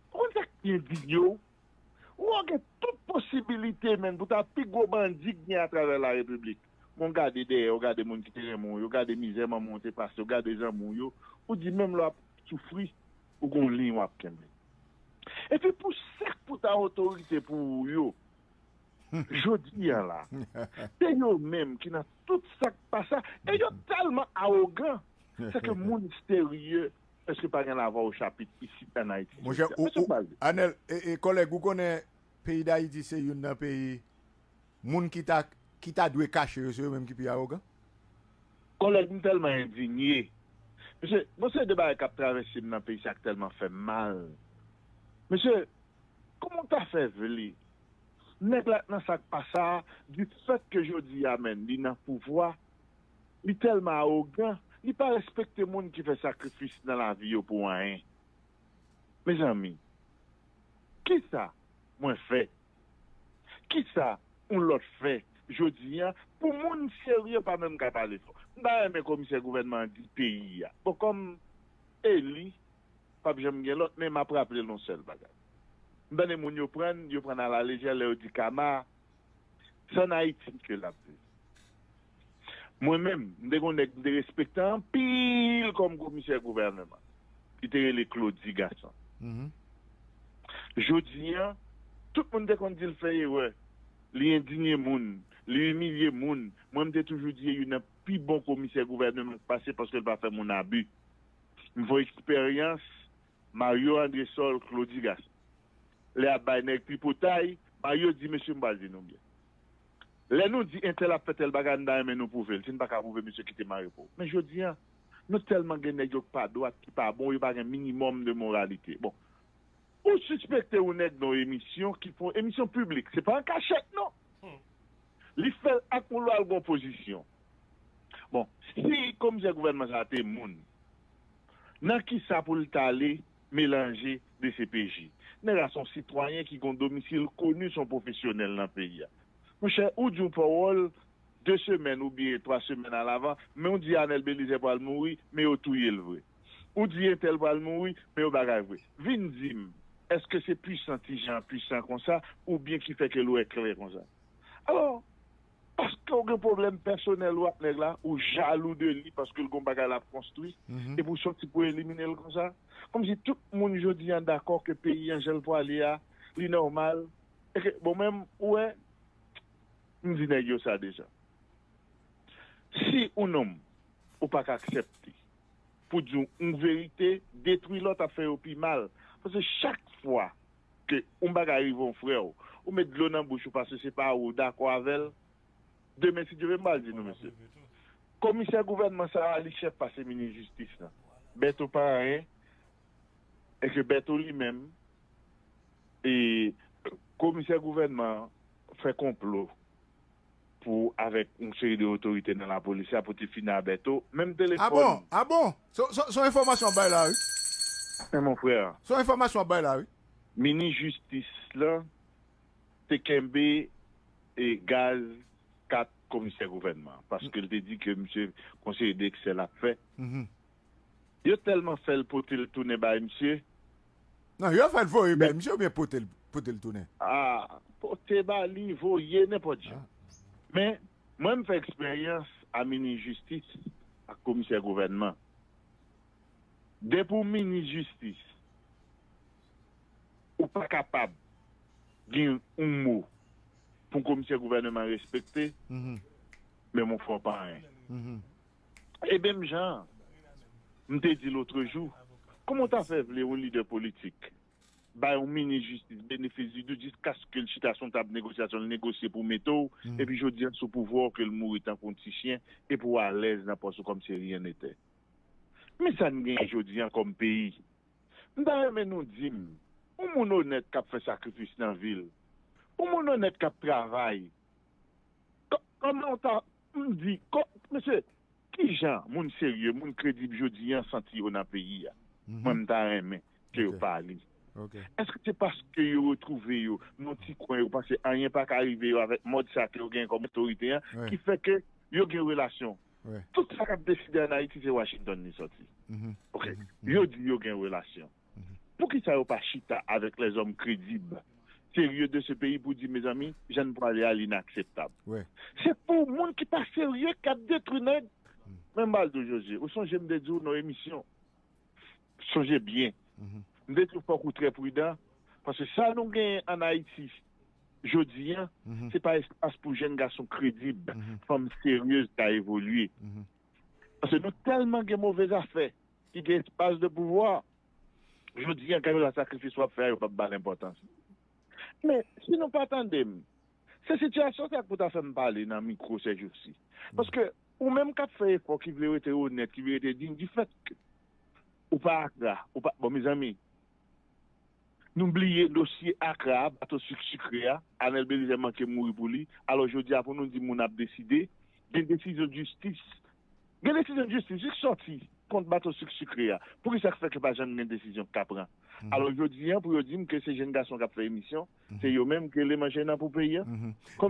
ou konn sa k pi endinye w? Ou gen tout posibilite, menn, pou ta pi gwo bandi k gen atravè la repiblik. Men w gade dèyè, w gade moun ki te renmen w yo, w gade mizè manman w te pase, w gade zanmi w yo, ou di menm lè w ap soufri, ou gen yon liy w ap kenbe. Epi pou sa k pou ta otorite pou ou yo, jodi a la, se yo menm ki nan tout sa k pase a, e yo tèlman awogan, se ke moun serye, èske pa gen lavwa ochapit isit ann Ayiti jodi a? Mesye Baldé. Anèl, e, e, kòlèg, ou konnen peyi Dayiti se youn nan peyi, moun ki ta, ki ta dwe kache yo, se yo menm ki pi awogan? Kòlèg, m tèlman endinye. Mesye, gon seri de bagay k ap travèse m nan peyi sa k tèlman fè m mal. Mesye, kòman w ta fè vle? Nèg la nan sa k pase a, du fait que jodi a menm, li nan pouvwa, li tèlman awogan, li pa respekte moun ki fè sakrifis nan lavi yo pou anyen. Mezanmi, kisa mwen fè? Kisa yon lòt fè jodi a pou moun serye pa menm ka pale fò? M ta renmen komisè gouvènman an di peyi a. Bon, kòm Eli p ap janm gen lòt, men m ap raple l yon sèl bagay. M tande moun yo pran, yo pran alalejè lè yo di Kama, se ann Ayiti ke l ap viv. Mwen menm, m te gen yon nèg m te respekte anpil kòm komisè gouvèneman, ki te rele Claudy Gassant. Jodi a, tout moun te konn di l fè erè, li endinye moun, li imilye moun. Mwen, m te toujou di e youn nan pi bon komisè gouvèneman k pase paske l pa fè moun abi. M fè yon eksperyans, Mario Andrésol, Claudy Gassant. Lè y ap bay nèg tripotay, Mario di, mesye, m pral di nou byen. Lè nou di entèl ap fè tèl bagay, nou ta renmen nou pwouve l. Si n pa ka pwouve, mesye, kite m an repo. Men jodi a, nou tèlman gen nèg yo k pa dwat, ki pa bon, yo pa gen minimòm de moralite. Bon, ou sispekte yon nèg nan yon emisyon ki fè yon emisyon piblik, se pa an kachèt, non. Li fè l ak moun lwa l gon pozisyon. Bon, si komisè gouvènman sa a te moun, nan kisa pou l t ale melanje D C P J? Nèg la se yon sitwayen ki gon domisil koni, se yon pwofesyonèl nan peyi a. Monchè, ou di yon pawòl de semèn oubyen twa semèn alavan, men ou di Arnel Belizaire pral mouri, men yo touye l vre. Ou di entèl pral mouri, men yo bagay vre. Vin di m, èske se pwisan ti jan pwisan konsa, oubyen ki fè ke l wè klè konsa? Alò, paske w gen pwoblèm pèsonèl ou ak nèg la, ou jalou de li paske l gon bagay l ap konstwi, epi w soti pou elimine l konsa? Kòmsi tout moun jodi a dakò ke peyi an jan l pwale a, li nòmal. E ke, bon, menm, ou wè, m di nèg yo sa deja. Si yon nonm, ou pa ka aksepte pou di yon verite, detwi lòt ap fè yo pi mal. Paske chak fwa ke yon bagay rive yon frè w, ou met dlo nan bouch ou paske se pa ou dakò avè l, demen, si Dye vle, m pral di nou, mesye. Komisè gouvènman sa a, li chèf pase minis jistis lan. Bèto pa anyen, e ke Bèto li menm, e komisè gouvènman an fè konplo pou, avèk yon seri de otorite nan lapolis la pou te fini a Bèto, menm telefòn. A bon? A bon? Se, se, se yon enfòmasyon w ap bay la, wi. Men mon frè. Se yon enfòmasyon w ap bay la, wi. Minis jistis lan te kenbe e gaz kat komisè gouvènman, paske l te di ke misye konseye de eksè l ap fè. Yo tèlman fè l pote l tounen bay misye. Non, yo fè l voye bay misye oubyen pote l pote l tounen? Ah, pote ba li, voye, nenpòt jan. Men, mwen m fè eksperyans a minis jistis ak komisè gouvènman. Depi w minis jistis, ou pa kapab gen yon mo pou komisè gouvènman respekte, men mon fò pa anyen. E menm jan, m te di lotrejou, kòman w ta fè vle yon lidè politik bay yon minis jistis benefis di dout jiskaske l chita sou yon tab negosyasyon, l negosye pou mete w, epi jodi a sou pouvwa w ke l mouri tankou yon ti chen, epi w alèz nan pòs ou kòmsi rien n'était. Men sa n genyen jodi a kòm peyi. M ta renmen nou di m, yon moun onèt k ap fè sakrifis nan vi l, yon moun onèt k ap travay, kòman w ta, m di, mesye, kijan moun serye, moun kredib jodi a santi yo nan peyi a? Mwen m ta renmen ke yo pale. Èske se paske yo retwouve yo nan yon ti kwen yo panse anyen pa ka rive yo avèk mòd sa ke yo gen kòm otorite a ki fè ke yo gen relasyon? Tout sa k ap deside ann Ayiti se Washington li sòti. Ok. Yo di yo gen relasyon. Poukisa yo pa chita avèk lèzòm kredib, serye de se peyi pou di mezanmi, jan n pwale a l inakseptab? Se pou moun ki pa serye k ap detwi nèg. Men m pral di w Jozye, ou sonje m te di w nan emisyon, sonje byen, m te di w fòk ou trè pridan, paske sa nou genyen ann Ayiti jodi a, se pa espas pou jèn gason kredib, fanm seryez ka evolye. Paske nou tèlman gen move zafè ki gen espas de pouvwa. Jodi a, gade la sakrifis w ap fè a, yo p ap ba l enpòtans. Men, si nou pa tande m, se sitiyasyon sa k pou ta fè m pale nan mikwo sèjousi. Paske ou menm k ap fè efò, ki vle rete onèt, ki vle rete diy, difèt ke ou pa Akra, ou pa, bon, mezanmi, nou bliye dosye Akra a, bato sik sikre a, Anèl Belize manke mouri pou li. Alò, jodi a, pou nou di moun ap deside, gen desizyon jistis, gen desizyon jistis ki sòti kont bato sik sikre a. Poukisa k fè ke pa janm gen desizyon k ka pran? Alò, jodi a, pou yo di m ke se jèn gason k ap fè emisyon, se yo menm ke le manje nan pou peyi a.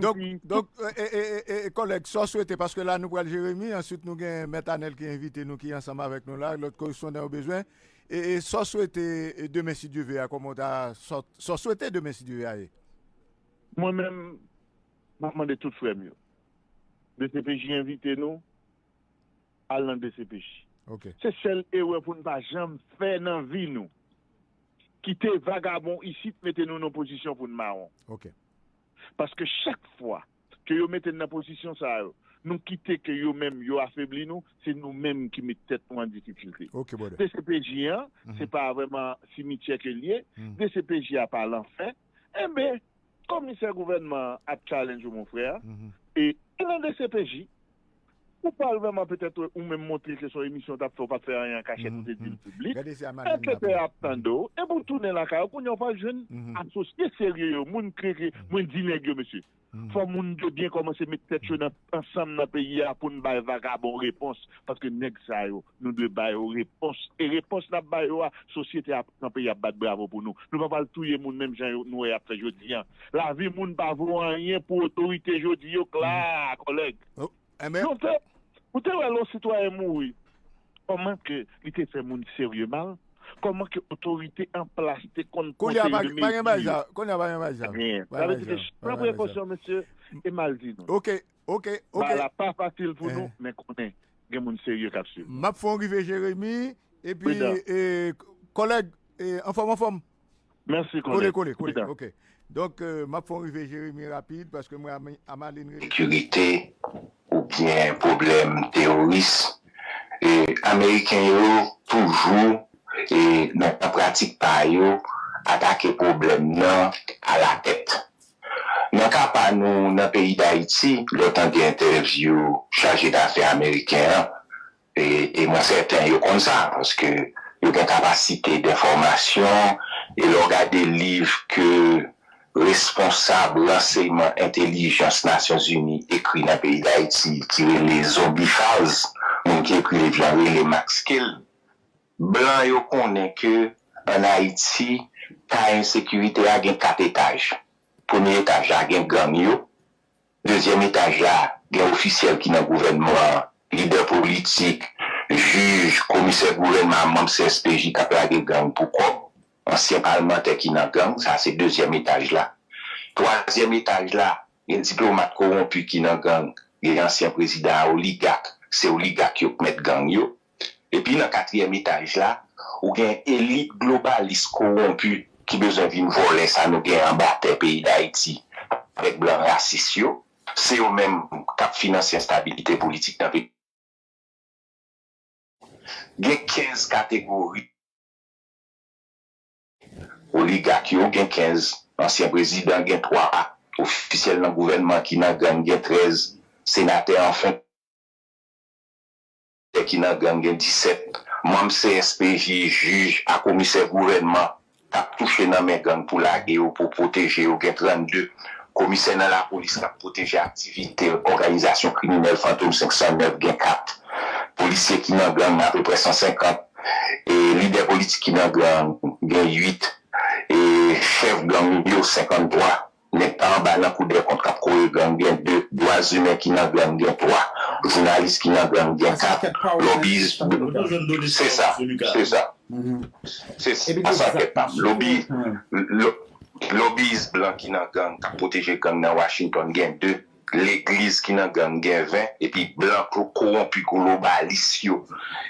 Donk, donk, e, e, e, e, kòlèg, sa w swete, paske la nou pral Jeremi, answit nou gen Mèt Anèl ki envite nou, ki ansanm avèk nou la, lòt korespondan yo bezwen. E, e sa w swete, e, demen si Dye ve a, kòman w ta, sa w swete demen si Dye ve a ye? Mwen menm, m ap mande tout frè m yo. D C P J envite nou, al nan D C P J. Se sèl erè pou n pa janm fè nan vi nou. Kite vagabon isit mete nou nan pozisyon pou n mawon. Paske chak fwa ke yo mete n nan pozisyon sa yo, nou kite ke yo menm yo afebli nou, se nou menm ki met tèt nou an difikilte. D C P J an, se pa vrèman simityè ke l ye. D C P J a pa lanfè. Enben, komisè gouvènman an ap challenge ou, mon frè. E nan D C P J, ou pral vrèman petèt ou menm montre ke se yon emisyon w t ap fè, ou pa t fè anyen an kachèt, ou te di l piblik. Anketè a ap tande w, epi w tounen lakay ou, kounye a w pral jwenn asosye serye yo, moun ke, ke mwen di nèg yo, mesye. Fò moun de byen kòmanse met tèt yo nan, ansanm nan peyi a pou n bay vagabon repons. Paske nèg sa yo, nou dwe ba yo repons. E repons n ap ba yo a, sosyete a ap kanpe, y ap bat bravo pou nou. Nou pa pral touye moun menm jan yo, nou wè y ap fè jodi a. Lavi moun pa vo anyen pou otorite jodi yo, kla, kòlèg. Nou te, ou te wè lè yon sitwayen mouri, kòman ke li te fè moun serye mal? Kòman ke otorite an plas te konn konseye de mezi? Kounye a pa gen bagay sa. Kounye a pa gen bagay sa. Sa vle di ke pran prekosyon, mesye, e m al di nou. Ok, ok, ok. Bagay la pa fasil pou nou, men konnen gen moun serye k ap swiv. M ap fè w rive Jeremi, epi, e, kòlèg, e, anfòm, anfòm. Mèsi, kòlèg. Kole, kole, kole. Ok. Donk, e, m ap fè w rive Jeremi rapid, paske m wè Ama-, Amaline rele. Sekirite oubyen pwoblèm teworis, e, Ameriken yo toujou, e, nan pratik pa yo, atake pwoblèm nan alatèt. Nan ka pa nou, nan peyi Dayiti, lè w tande entèvyou chaje dafè ameriken an, e, e mwen sèten yo konn sa, paske yo gen kapasite denfòmasyon, e lè w gade liv ke responsab ranseyman entèlijans Nasyonzini ekri nan peyi Dayiti, ki rele Zombie Files, moun ki ekri liv lan rele Max Kale, blan yo konnen ke ann Ayiti, ka ensekirite a gen kat etaj. Premye etaj la gen gang yo, dezyèm etaj la gen ofisyèl ki nan gouvènman an, lidè politik, jij, komisè gouvènman, manm C S P J k ap lage gang pou kòb, ansyen palmantè ki nan gang, sa se dezyèm etaj la. Twazyèm etaj la, gen diplomat kowonpi ki nan gang, gen ansyen prezidan a oligak, se oligak yo k mèt gang yo. Epi nan katriyèm etaj la, ou gen elit globalis kowonpi ki bezwen vin vòlè sa nou gen anba tè peyi Dayiti avèk blan rasis yo. Se yo menm k ap finanse enstabilite politik nan peyi. Gen kenz kategori oligak yo, gen kenz ansyen prezidan, gen twa ofisyèl nan gouvènman ki nan gang, gen trèz senatè anfen ki nan gang, gen disèt manm C S P J, jij ak komisè gouvènman k ap touche nan men gang pou lage yo, pou pwoteje yo, gen trannde komisè nan lapolis k ap pwoteje aktivite òganizasyon kriminèl Fantom senk san nèf, gen kat polisye ki nan gang, apeprè san senkant, e lidè politik ki nan gang, gen uit, e chèf gang yo, senkanntwa. Nèg pa anba nan Kou dè Kont k ap kore gang, gen de, dwa imen ki nan gang, gen twa, jounalis ki nan gang, gen kat, lòbiyis, se sa, se sa. Se sa, sa kèk pa m. Lòbi, lò- lòbiyis blan ki nan gang, k ap pwoteje gang nan Washington, gen de, legliz ki nan gang, gen ven, epi blan ko- kowonpi globalis yo,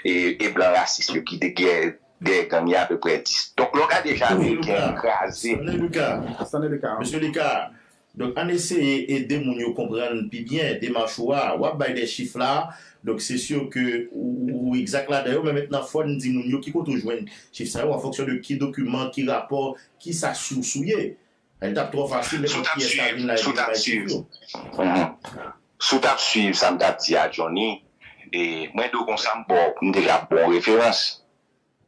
e, e blan rasis yo ki dèyè dèyè gang yo apeprè dis. Donk, lè w gade jan Ameriken an kraze. Stanley Lucas. Stanley Lucas. Mesye Lucas. Donk, ann eseye ede moun yo konprann pi byen demach ou a. W ap bay de chif la. Donk, se si ke ou, ou egzak ladan yo, men mentnan fò n di moun yo ki kote w jwenn chif sa yo, an fonksyon de ki dokiman, ki rapò, ki sa sous ou ye. Li t ap twò fasil, nenpòt kiyès ka vin la epi bay chif yo. Si w t ap swiv sa m t ap di a, Johnny, e mwen di w konsa, m ba w, m deja ba w referans.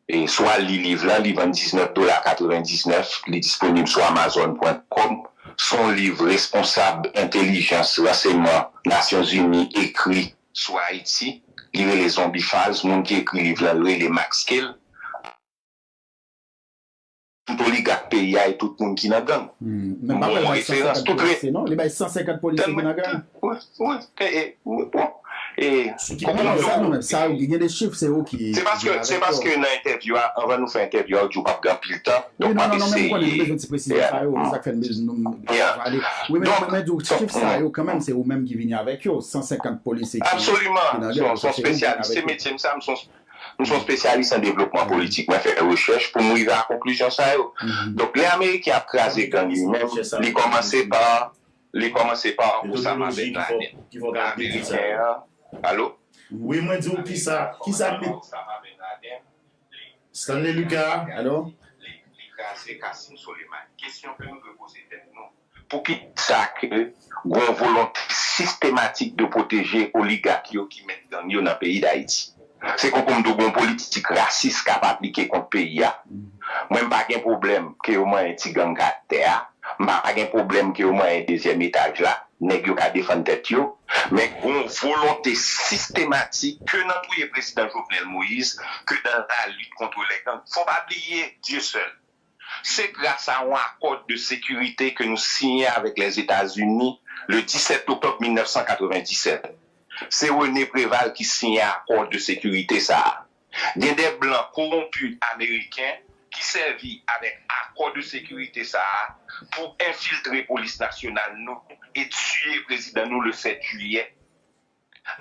E si w al li liv la, li vann diznèf dola katrevendiznèf, li disponib sou amazon pwen kòm. Se yon liv responsab entèlijans ransèyman Nasyonzini ekri sou Ayiti. Li rele Zombie Files, moun ki ekri liv la, li rele Max Kale. Tout oligak peyi a e tout moun ki nan gang. M ba w referans, tout re- Li bay san senkant polisye ki nan gang. Wi, wi, e, e, wi, bon. E, kòman sa nou menm, sa yo ki gen de chif, se yo ki. Se paske, se paske nan entèvyou a, anvan nou fè entèvyou a, ou di w p ap gen anpil tan, donk m ap eseye. Wi, non, non, non, men m konnen nou bezwen ti presizyon sa yo, se sa k fè n bezwen nou ale. Wi, men mwen di w, chif sa yo, kanmenm, se ou menm ki vini avèk yo, san senkant polisye ki nan gang. Absoliman, se yon, se yon espesyalis, se metye m sa, m se yon M se yon espesyalis an devlopman politik. Mwen fè rechèch pou m rive a konklizyon sa yo. Donk, lè Ameriken ap kraze gang li menm, li kòmanse pa, li kòmanse pa Osama Ben Laden. Ameriken an, alo? Wi, mwen di w kisa, kisa met Stanley Lucas, alo? Li, li kraze Kassim Soleimani. Kesyon ke nou dwe poze tèt nou, Poukisa ke gon volonte sistematik de pwoteje oligak yo ki mèt gang yo nan peyi Dayiti? Se konkou m di w gon politik rasis k ap aplike kont peyi a. Mwen, m pa gen pwoblèm ke yo manyen ti gang k atè a. M pa gen pwoblèm ke yo manyen dezyèm etaj la. Nèg yo ka defann tèt yo. Men gon volonte sistematik ke nan touye prezidan Jovenel Moïse, ke dans la lutte contre les gangs. Fò pa bliye, Dieu seul. Se gras a yon akò de sekirite ke nou siyen avèk Lèzetazini le disèt oktòb mil nèf san katrevenndisèt. Se René Préval ki siyen akò de sekirite sa a. Gen de blan kowonpi ameriken ki sèvi avèk akò de sekirite sa a pou enfiltre polis nasyonal nou e tiye prezidan nou le sèt jiyè.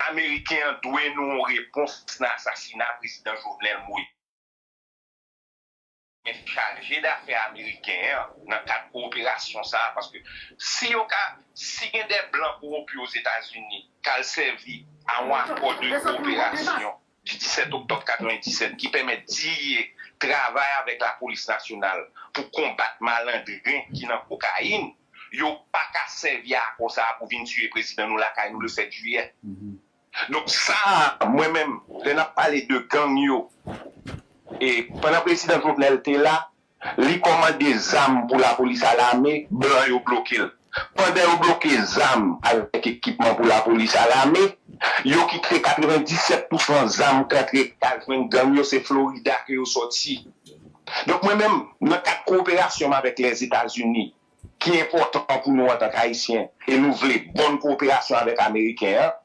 Ameriken an dwe nou yon repons nan asasina prezidan Jovenel Moïse. Men chaje dafè ameriken an nan kad kowoperasyon sa a, paske si yo ka, si gen de blan kowonpi Ozetazini k al sèvi a yon akò de kowoperasyon di disèt oktòb katrevenndisèt ki pèmèt D E A travay avèk lapolis nasyonal pou konbat malandren ki nan kokayin, yo pa ka sèvi akò sa a pou vin tiye prezidan nou lakay nou le sèt jiyè. Donk sa a, mwen menm, lè n ap pale de gang yo, e pandan prezidan Jovenel te la, li kòmande zam pou lapolis a lame, blan yo bloke l. Pandan yo bloke zam avèk ekipman pou lapolis a lame, yo kite katrevenndisèt pousan zam k antre k al jwenn gang yo, se Florida ke yo sòti. Donk mwen menm, nan kad kowoperasyon m avèk Lèzetazini, ki enpòtan pou nou antank Ayisyen, e nou vle bòn kowoperasyon avèk Ameriken an,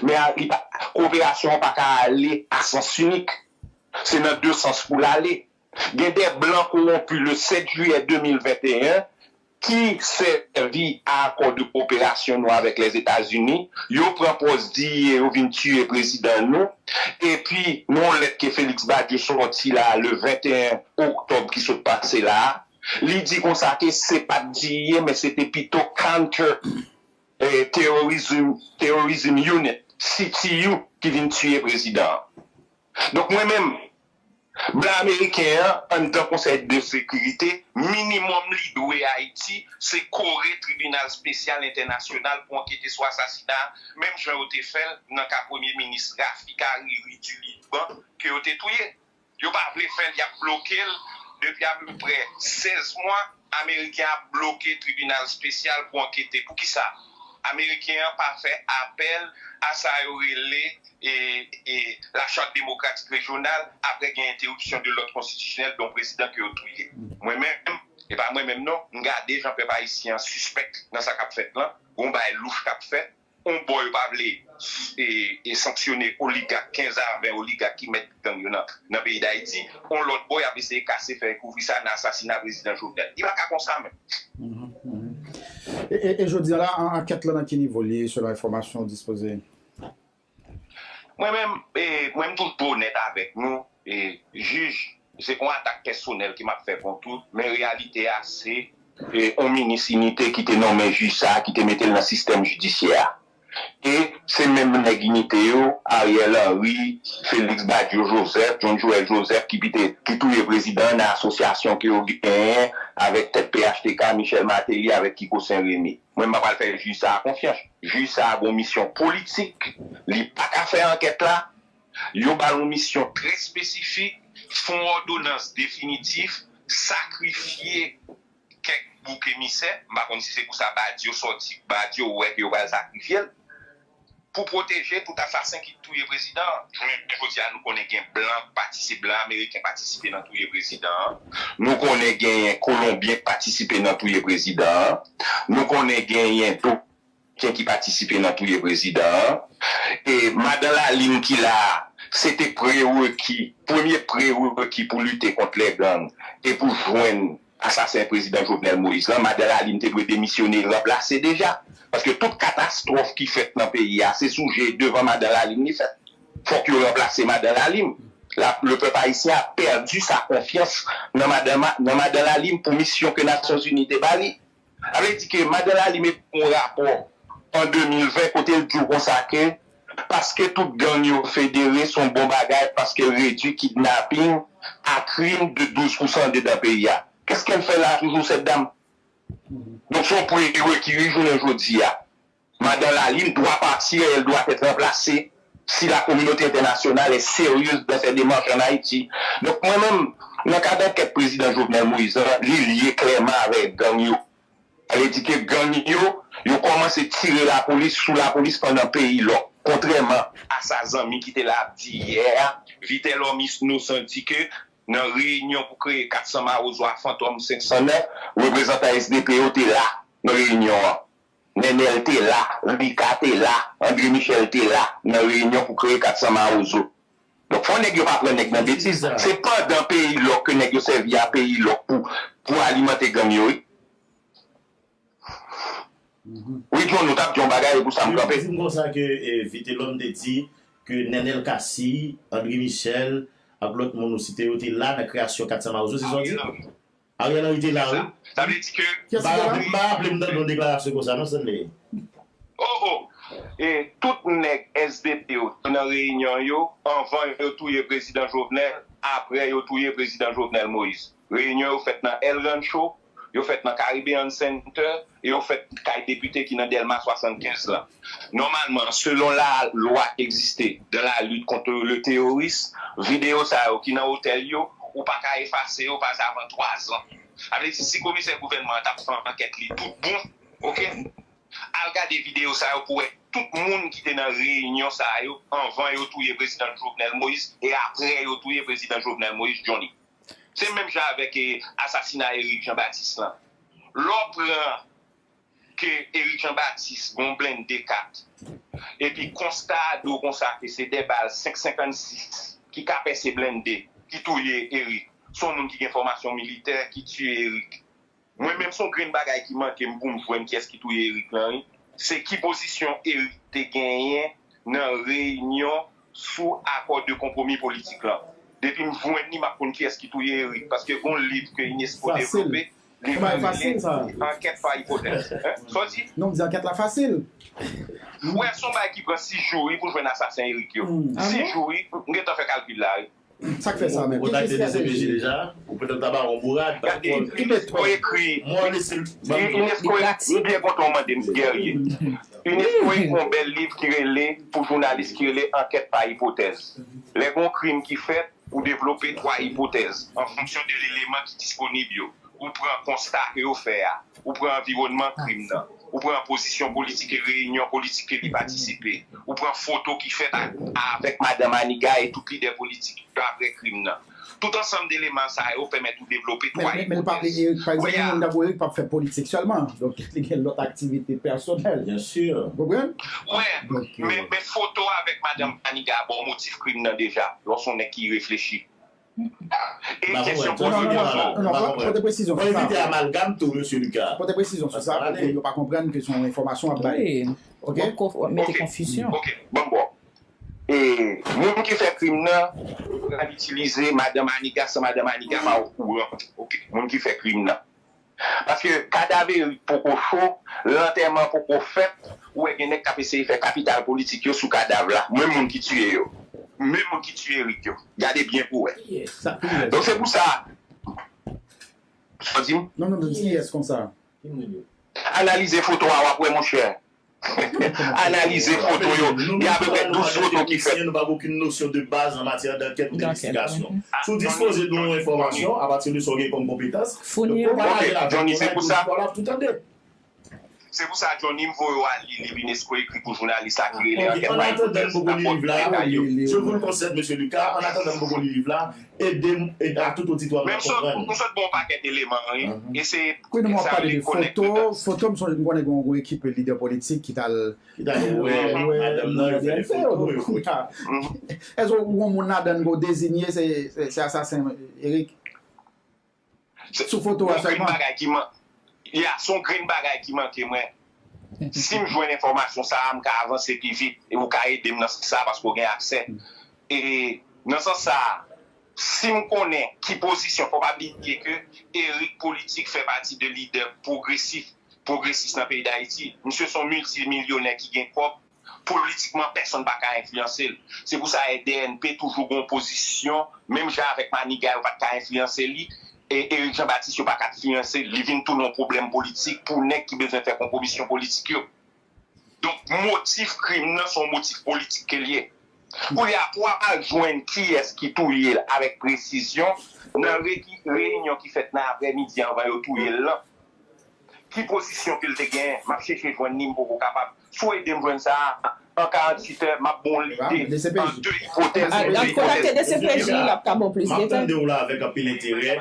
Men a- li pa- koperasyon an pa ka ale a sans inik. Se nan de sans pou l ale. Gen de blan kowonpi le sèt jiyè de mil venteyen ki sèvi a akò de koperasyon nou avèk Lèzetazini. Yo pran pòz D E A, yo vin tiye prezidan nou. Epi, nan yon lèt ke Félix Badio sòti la, le venteyen oktòb ki sot pase la, li di konsa ke se pa t D E A, men se te pito Counter eh, Terrorism, Terrorism Unit, C T U, ki vin tiye prezidan an. Donk, mwen menm, blan ameriken an, anndan Konsèy de Sekirite, minimòm li dwe Ayiti, se kore Tribinal Espesyal Entènasyonal pou ankete sou asasina, menm jan yo te fè l nan ka Premye Minis Rafik Hariri du Liban, ke yo te touye. Yo pa vle fè l, y ap bloke l. Depi apeprè sèz mwa, Ameriken ap bloke Tribinal Espesyal pou ankete. Poukisa? Ameriken an pa fè apèl a sa yo rele e, e, la Charte Démocratique Régionale, apre gen enteripsyon de lòd konstitisyonèl de yon prezidan ke yo touye. Mwen menm, e pa mwen menm non, m gade jan pèp ayisyen an sispèk nan sa k ap fèt lan, gon bagay louch k ap fèt, yon bò yo pa vle e, e sanksyone oligak, kenz a ven oligak ki mèt gang yo nan, nan peyi Dayiti, yon lòt bò y ap eseye kase fè kouvri sa nan asasina prezidan Jovenel. Li pa ka konsa menm. E, e, e jodi a la, an- ankèt la nan ki nivo l ye selon enfòmasyon w dispoze? Mwen menm, e, mwen m toujou onèt avèk nou, e, jij, se yon atak pèsonèl ke m ap fè kont ou, men reyalite a se e, yon minis Inite ki te nonmen jij sa a, ki te mete l nan sistèm jidisyè a. E se menm nèg Inite yo, Ariel Henry, Félix Badio Joseph, John Joël Joseph ki pite, ki touye prezidan an nan asosyasyon ke yo genyen avèk tèt P H T K, Michel Martelly avèk Kiko Saint Remy. Mwen m pa pral fè jij sa a konfyans. Jij sa a gen yon misyon politik, li pa ka fè ankèt la. Yo ba l yon misyon trè espesifik, fè yon òdonans definitif, sakrifye kèk bouk emisè, m pa konn si se pou sa Badio sòti, Badio wè ke yo pral sakrifye l, pou pwoteje tout asasen ki touye prezidan an. Jounen jodi a, nou konnen gen blan, patisi-, blan ameriken patisipe nan touye prezidan an. Nou konnen genyen kolonbyen ki patisipe nan touye prezidan an. Nou konnen genyen do- ken ki patisipe nan touye prezidan an. E madan Lalime ki la a, se te prereki, premye prereki pou lite kont lè gang e pou jwenn asasen prezidan Jovenel Moïse lan. Madan Lalime te dwe demisyone, ranplase deja. Paske tout katastwòf ki fèt nan peyi a, se sou je devan madan Lalime li fèt. Fòk yo ranplase madan Lalime. La, le pèp ayisyen a pèdi sa konfyans nan madan, nan madan Lalime pou misyon ke Nasyonzini te ba li. Sa vle di ke madan Lalime te fè yon rapò an de mil ven kote l di w konsa ke paske tout gang yo federe se yon bon bagay paske l redui kidnaping a krim de douz pousan andedan peyi a. Qu'est-ce qu'elle fait là toujours cette dame? Donk se yon prereki wi jounen jodi a. Madan Lalime doit partir et elle doit être remplacée si la communauté internationale est sérieuse dans ses démarches en Haïti. Donk mwen menm, nan kad ankèt prezidan Jovenel Moïse lan, li lye klèman avèk gang yo. Sa vle di ke gang yo, yo kòmanse tire lapolis sou lapolis pandan peyi lòk. Kontrèman a sa zanmi ki te la ap di yè a, Vitelhomme Innocent di ke nan reyinyon pou kreye kat san Mawozo a Fantòm senk san nèf, reprezantan S D P yo te la nan reyinyon an. Nènèl te la, Rika te la, André Michel te la nan reyinyon pou kreye kat san Mawozo. Donk fò nèg yo pa pran nèg nan betiz. Se pandan peyi lòk ke nèg yo sèvi a peyi lòk pou, pou alimante gang yo wi. Wi John, ou t ap di yon bagay e pou sa m kanpe. Di m konsa ke Vitelhomme te di ke Nènèl Cassy, André Michel ak lòt moun ou site yo te la nan kreyasyon kat san Mawozo, se sa w di? Ariel Henry te la wi. Sa vle di ke. Kiyès ki te la? M pa raple m tande yon deklarasyon konsa non Stanley. Oh oh. E tout nèg S D P yo te nan reyinyon yo anvan yo touye prezidan Jovenel, apre yo touye prezidan Jovenel Moïse. Reyinyon yo fèt nan El Rancho, yo fèt nan Caribbean Center, e yo fèt kay depite ki nan Dèlma swasannkenz lan. Nòmalman, selon la lwa ki egziste dans la lutte contre le terrorisme, videyo sa yo ki nan otèl yo, ou pa ka efase yo pa avan twa zan. Sa vle di si komisè gouvènman an t ap fè ankèt li tout bon, oke, al gade videyo sa yo pou wè tout moun ki te nan reyinyon sa yo anvan yo touye prezidan Jovenel Moïse e apre yo touye prezidan Jovenel Moïse Johnny. Se menm jan avèk e, asasina Eric Jean Baptiste lan. Lè w pran ke Eric Jean Baptiste gon blende kat, epi konsta a di w konsa ke se de bal senk senkannsis ki ka pèse blende ki touye Eric, se yon moun ki gen fòmasyon militè ki tiye Eric. Mwen menm se yon grenn bagay ki manke m pou m jwenn kiyès ki touye Eric lan wi. Se ki pozisyon Eric te genyen nan reyinyon sou akò de konpwomi politik lan. Depi m jwenn li, m ap konn kiyès ki touye Eric. Paske gon liv ke Inesco devlope, liv lan rele Ankèt pa ipotèz. Sa w di? Non, m di ankèt la fasil. Ou wè, se yon bagay ki pran sis jou wi pou jwenn asasen Eric yo. Sis jou wi, m gentan fè kalkil la wi. Sa k fè sa menm? Ou kontakte D C P J deja? Ou petèt ta ba yon bourad. Gade, UNESCO ekri, UNESCO ekri, m byen kontan w mande m, Guerrier. UNESCO ekri yon bèl liv ki rele, pou jounalis, ki rele Ankèt pa ipotèz. Lè gon krim ki fèt, ou devlope twa ipotèz an fonksyon de eleman ki disponib yo. Ou pran konsta ke yo fè a, ou pran anviwònman krim nan, ou pran pozisyon politik e reyinyon politik ke li patisipe, ou pran foto ki fèt a- avèk madan Maniga e tout lidè politik yo apre krim nan. Tout ansanm deman sa yo pèmèt ou devlope twa ipotèz. Men, men, men li pa, e, e, pa egzanp, yon moun tankou Eric p ap fè politik sèlman. Donk, li gen lòt aktivite pèsonèl. Byen si. Ou konprann? Wè, men, men foto avèk madan Maniga ba w motif krim nan deja, lè w se yon nèg ki reflechi. E kesyon poze, non, non, poze w. Non, non, pote presizyon sou sa. Evite amalgam tou, mesye Lucas. Pote presizyon sou sa, pou yo pa konprann ke se yon enfòmasyon w ap bay. Wi. Ok? W ap mete konfizyon. Ok, bon, bon. E moun ki fè krim nan pral itilize madan Maniga san madan Maniga pa okouran. Ok, moun ki fè krim nan. Paske kadav Eric poko cho, lantèman poko fèt, ou wè gen nèg k ap eseye fè kapital politik yo sou kadav la. Menm moun ki tiye yo. Menm moun ki tiye Eric yo. Gade byen pou wè. Donk se pou sa. Sa w di m? Non, non, non, kiyès konsa? Analize foto a, w ap wè, monchè. Analize foto yo. Gen apeprè douz foto ki fèt. Nou pa gen okenn nosyon de baz an matyè dankèt ou de envestigasyon. Si w dispoze de yon enfòmasyon, apati de sa w gen kòm konpetans, founi l. Pataje l avèk nou, epi nou ap tou tande. Se pou sa, Johnny, m voye w al li liv UNESCO ekri pou jounalis la ki rele Ankèt pa ipotèz. An atandan n poko li liv la, je vous le concède, mesye Lucas, an atandan n poko li liv la, ede m, ede a tout oditwa m nan konprann. Men m sot, m sot ba w yon pakèt eleman, wi. E se, wi, nou ap pale de foto, foto, m sonje m konnen gen yon gwo ekip lidè politik ki t al, ki t al wè madanm nan, yo fè de foto, yo foto. Èske w wè yon moun ladan n ke w dezinye se, se, se asasen Eric? Sou foto a sèlman. Se yon grenn bagay ki man-, ya, se yon grenn bagay ki manke mwen. Si m jwenn enfòmasyon sa a, m ka avanse pi vit. E ou ka ede m nan sans sa a, paske w gen aksè. E nan sans sa a, si m konnen ki pozisyon, fò pa bliye ke Eric Politique fè pati de lidè pwogresif, pwogresis nan peyi Dayiti. Misye se yon miltimilyonè ki gen kòb. Politikman, pèsonn pa ka enfliyanse l. Se pou sa, L D N P toujou gen yon pozisyon, menm jan avèk Maniga, yo pa t ka enfliyanse li, e Eric Jean Baptiste, yo pa ka enfliyanse li. Li vin tounen yon pwoblèm politik pou nèg ki bezwen fè konpwomisyon politik yo. Donk, motif krim nan, se yon motif politik ke l ye. Kounye a, pou w al jwenn kiyès ki touye l avèk presizyon, nan re-, reyinyon ki fèt nan aprèmidi anvan yo touye l lan, ki pozisyon ke l te genyen? M ap chèche jwenn li, m poko kapab. Si w ede m jwenn sa a, an karanntuit è, m ap ba w lide an de ipotèz. Al, al kontakte D C P J, l ap ka ba w plis detay. M ap tande w la avèk anpil enterè.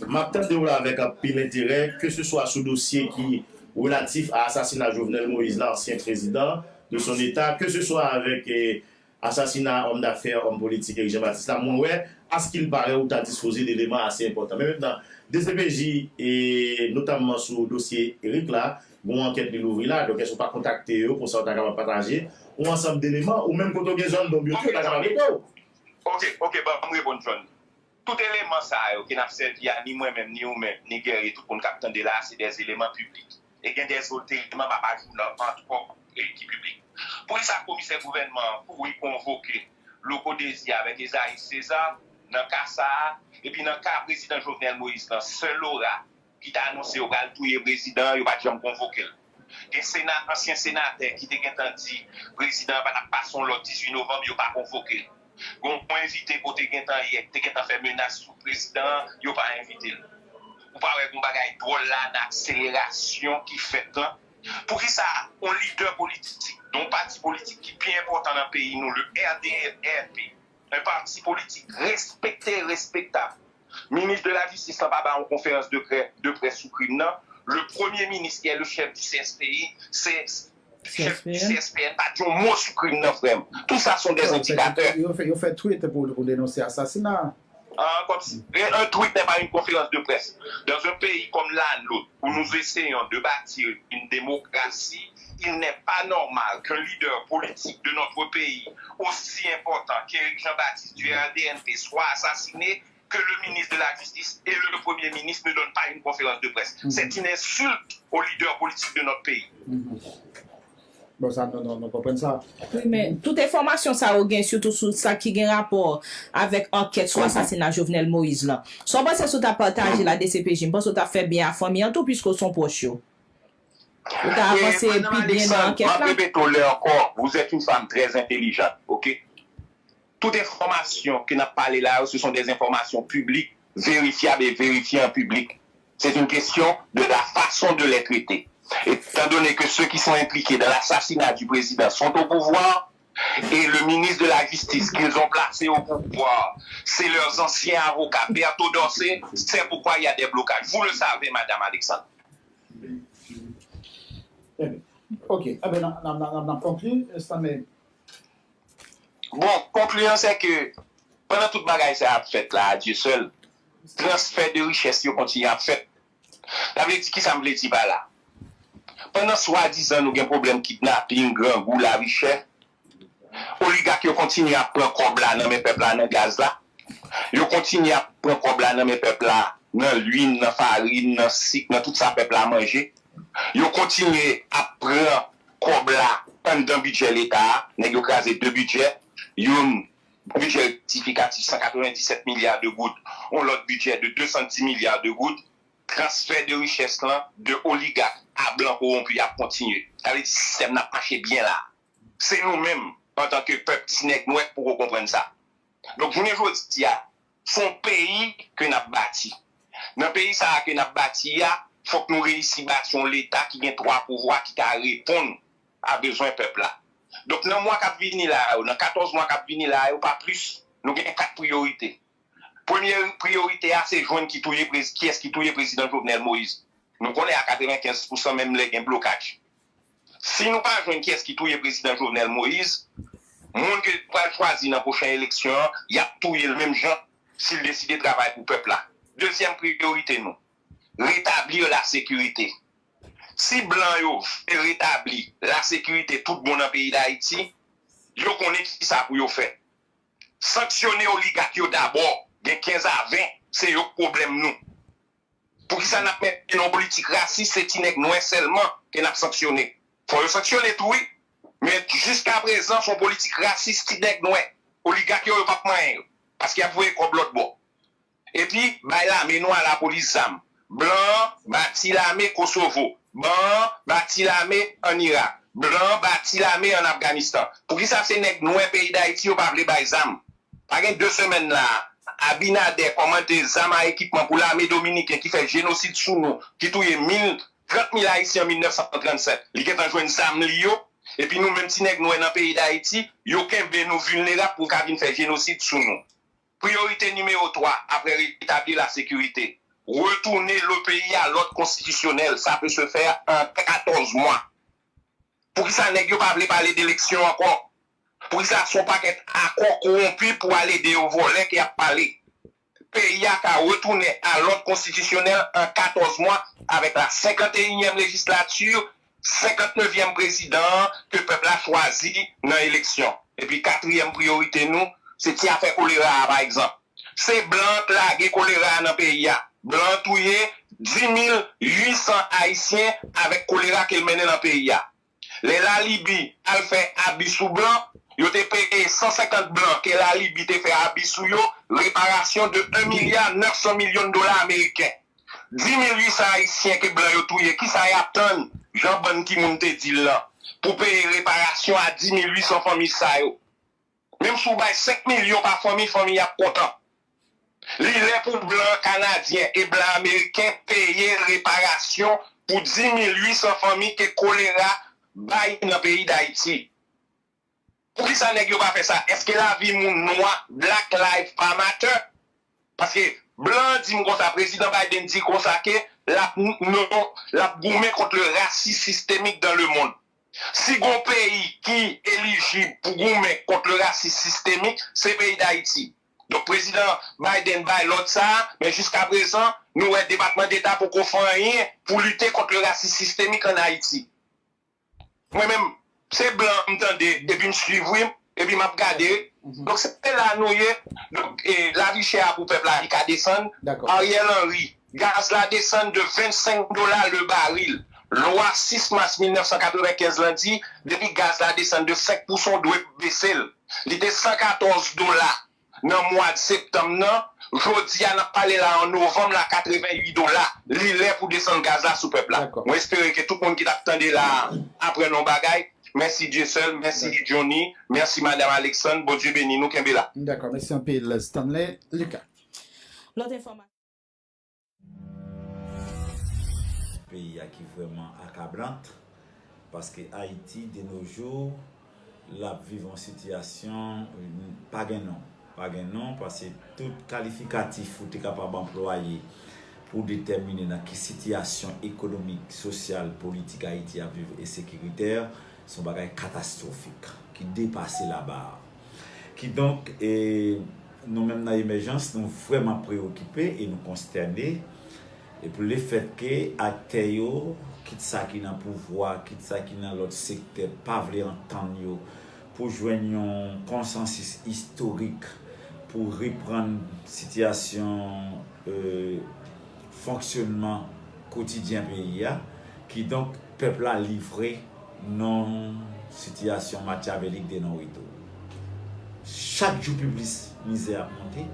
M ap tande w la avèk anpil enterè, keseswa sou dosye ki relatif a asasina Jovenel Moïse la, ansyen prezidan de son eta, keseswa avèk, eh, asasina òm dafè, òm politik Eric Jean Baptiste la, mwen wè, à ce qu'il paraît, ou ta dispoze de eleman ase enpòtan. Men mentnan, D C P J, e notamman sou dosye Eric la, gen yon ankèt li louvri la, donk èske ou pa kontakte yo, konsa ou ta kapab pataje yon ansanm de eleman, ou menm kote w gen zòn donm yo tou, yo ta kapab ede w? Ok, ok, ban m reponn, John. Tout eleman sa yo ke n ap sèvi a, ni mwen menm, ni ou menm, ni Guerrier, tout moun k ap tande la a, se dè eleman piblik. E gen dè eleman m ap ajoute an twòp e ki piblik. Poukisa komisè gouvènman an kouri konvoke Loko Désir avèk Esaïe César nan ka sa a, epi nan ka prezidan Jovenel Moïse lan, sè Laura ki t anonse yo pral touye prezidan an, yo pa t janm konvoke l. Gen sena-, ansyen senatè ki te gentan di prezidan an pa t ap pase yon lòt dizuit novanm, yo pa konvoke l. Gen yon envite ke w te gentan ye, ki te gentan fè menas sou prezidan an, yo pa envite l. Ou pa wè gen yon bagay dwòl la nan akselerasyon ki fèt lan? Poukisa yon lidè politik, yon pati politik ki pi enpòtan nan peyi nou, le R D R P, yon pati politik respekte, respektab, minis de la jistis lan pa bay yon konferans de krè-, de près sou krim nan, Le premier ministre qui est le chef du C S P I, c'est chef du C S P N, pa di yon mo sou krim nan, frè m. Tout sa sont des indicateurs. Yo fè, yo fè tweet pou, pou denonse asasina. Ah, comme si, un tweet n'est pas une conférence de presse. Dans un pays comme la nôtre, où nous essayons de bâtir une démocratie, il n'est pas normal qu'un leader politique de notre pays, aussi important qu'Éric Jean-Baptiste du R D N P, soit assassiné, que le ministre de la Justice et le Premier ministre ne donnent pas une conférence de presse. C'est une insulte aux leaders politiques de notre pays. Bon, sa, nou, nou, nou konprann sa. Wi, men tout enfòmasyon sa yo gen, sitou sou sa ki gen rapò avèk ankèt sou asasina Jovenel Moïse lan. Sa w panse si w ta pataje l a D C P J? M panse w ta fè byen a fanmi an tou, piske w se yon pwòch yo. Ou ta avanse pi byen nan ankèt la. Répéter lè encore, vous êtes une femme très intelligente, ok? Tout enfòmasyon ke n ap pale la yo, ce sont des informations publiques, vérifiables et vérifiées en public. C'est une question de la façon de les traiter. Étant donné que ceux qui sont impliqués dans l'assassinat du président sont au pouvoir, et le ministre de la Justice qu'ils ont placé au pouvoir, c'est leurs anciens avocats, Berto Dorcé, c'est pourquoi il y a des blocages. Vous le savez, Madame Alexandre. Ok, enben, n ap konkli, Stanley. Bon, konkliyan, c'est que pandan tout bagay sa ap fèt la, a Dieu seul, transfè de richès yo kontinye ap fèt. Sa vle di, kisa m vle di pa la? Pandan swadizan nou gen pwoblèm kidnaping, grangou, lavi chè, oligak yo kontinye ap pran kòb la nan men pèp la nan gaz la. Yo kontinye ap pran kòb la nan men pèp la nan lwil, nan farin, nan sik, nan tout sa pèp la manje. Yo kontinye ap pran kòb la anndan bidjè leta a. Nèg yo kraze de bidjè. Youn, bidjè rektifikatif san katrevenndisèt milya de goud, yon lòt bidjè de de san dis milya de goud. Transfè de richès lan de oligak a blan kowonpi ap kontinye. Sa vle di sistèm nan ap mache byen la. Se nou menm, antanke pèp, ti nèg nwè k poko konprann sa. Donk, jounen jodi a, se yon peyi ke n ap bati. Nan peyi sa a ke n ap bati a, fòk nou reyisi bati yon leta ki gen twa pouvwa ki ka reponn a bezwen pèp la. Donk, nan mwa k ap vini la yo, nan katòz mwa k ap vini la yo, pa plis, nou gen kat priyorite. Premye priyorite a, se jwenn ki touye prez-, kiyès ki touye prezidan Jovenel Moïse. Nou konnen a katrevenkenz pousan menm lè gen blokaj. Si nou pa jwenn kiyès ki touye prezidan Jovenel Moïse, moun ke yo pral chwazi nan pwochen eleksyon an, y ap touye l menm jan si l deside travay pou pèp la. Dezyèm priyorite nou, retablir la sécurité. Si blan yo vle retabli lasekirite tout bon nan peyi Dayiti, yo konnen kisa pou yo fè. Sanksyone oligak yo dabò, gen kenz a ven, se yo k pwoblèm nou. Poukisa n ap mennen yon politik rasis, se ti nèg nwè sèlman ke n ap sanksyone? Fò yo sanksyone tou wi, men jiskaprezan se yon politik rasis ti nèg nwè. Oligak yo, yo p ap manyen yo, paske y ap voye kòb lòt bò. Epi bay lame nou a lapolis zam. Blan an bati lame Kosovo. Blan an bati lame ann Irak. Blan an bati lame ann Afganistan. Poukisa se nèg nwè peyi Dayiti yo pa vle bay zam? Pa gen de semèn la a, Abinader kòmande zam a ekipman pou lame dominiken ki fè jenosid sou nou, ki touye mil, trant mil Ayisyen an mil nèf san trannsèt. Li gentan jwenn zam li yo, epi nou menm ti nèg nwè nan peyi Dayiti, yo kenbe nou vilnerab pou ka vin fè jenosid sou nou. Priyorite nimewo twa, apre retabli lasekirite, retourner le pays à l'ordre constitutionnel. Ça peut se faire en quatorze mois. Poukisa nèg yo pa vle pale de eleksyon ankò? Poukisa se yon pakèt akò kowonpi pou al ede yo vòlè ke y ap pale? Peyi a ka retounen a lòd konstitisyonèl an katòz mwa avèk la senkanteyinyèm lejislati, senkantnevyèm prezidan an ke pèp la chwazi nan eleksyon. Epi katriyèm priyorite nou, se ti afè kolera a, pa egzanp. Se blan k lage kolera a nan peyi a. Blan touye dis mil uit san Ayisyen avèk kolera ke l mennen nan peyi a. Lè Lalibi al fè abi sou blan, yo te peye san senkant blan ke Lalibi te fè abi sou yo reparasyon de un milya nèf san milyon dola ameriken. Dis mil uit san Ayisyen ke blan yo touye, kisa y ap tann, jan Ban Ki-moon te di l lan, pou peye reparasyon a dis mil uit san fanmi sa yo? Menm si w bay senk milyon pa fanmi, fanmi ap kontan. Li lè pou blan kanadyen e blan ameriken peye reparasyon pou dis mil uit san fanmi ke kolera bay nan peyi Dayiti. Poukisa nèg yo pa fè sa? Èske lavi moun nwa, Black Life, pa matter? Paske blan an di m konsa, prezidan Biden di konsa ke l ap, non, l ap goumen kont le racisme systémique dans le monde. Si gon peyi ki elijib pou goumen kont le racisme systémique, se peyi Dayiti. Donk, prezidan Biden bay lòd sa a, men jiskaprezan, nou wè Depatman Deta poko fè anyen pou lite kont le racisme systémique an Ayiti. Mwen menm, se blan m tande, epi m swiv, wi, epi m ap gade. Donk, se la nou ye. Donk, e, lavi chè a pou pèp la, li ka desann. Ariel Henry, gaz la desann de vennsenk dola le baril. Lwa sis mas mil nèf san katrevenkenz lan di, depi gaz la desann de senk pousan, w dwe bese l. Li te san katòz dola nan mwa septanm nan. Jodi a, n ap pale la an novanm la, katreven uit dola. Li lè pou desann gaz la sou pèp la. Mwen espere ke tout moun ki t ap tande la a aprann yon bagay. Mèsi Dieu seul, mèsi Johnny, mèsi Madam Alexandre, Bondye beni nou, kenbe la. Dakò, mèsi anpil Stanley. Lucas. Lòt enfòmasyon. Peyi a ki vrèman akablant, paske Ayiti, de nos jours, l ap viv yon sitiyasyon, pa gen non. Pa gen non, paske tout kalifikatif ou te kapab anplwaye pou detèmine nan ki sitiyasyon ekonomik, sosyal, politik Ayiti ap viv e sekiritè, se yon bagay katastwofik, ki depase laba. Kidonk, e, nou menm nan Emèjans, nou vrèman preyokipe e nou konstène. E pou lefèt ke aktè yo, kit sa ki nan pouvwa, kit sa ki nan lòt sektè, pa vle antann yo pou jwenn yon konsansis istorik pou reprann sitiyasyon, e, fonksyònman kotidyen peyi a, kidonk pèp la livre nan sitiyasyon makyavelik de non retou. Chak jou pi plis mizè ap monte.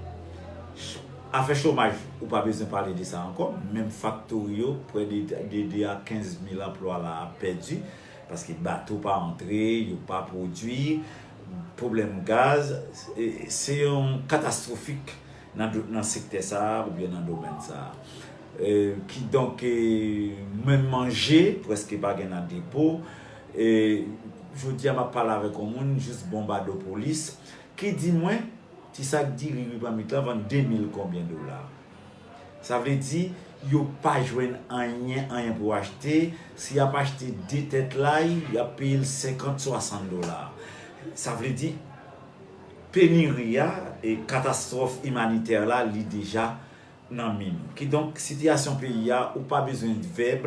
Afè chomaj, ou pa bezwen pale de sa ankò. Menm faktori yo, prè de, de, de a kenz mil anplwa la ap pèdi, paske bato pa antre, yo pa pwodui, pwoblèm gaz, e, se yon katastwofik nan do-, nan sektè sa a oubyen nan domèn sa a. E, kidonk, e, menm manje, prèske pa gen nan depo. E, jodi a, m ap pale avèk yon moun, jis Bonbadopolis, ki di mwen, ti sak diri ripanmit lan vann de mil konbyen dola. Sa vle di, yo pa jwenn anyen, anyen pou achte. Si y ap achte de tèt lay, y ap peye l senkant, swasant dola. Sa vle di, peniri a e katastwòf imanitè la, li deja nan mi nou. Kidonk, sitiyasyon peyi a, ou pa bezwen vèb,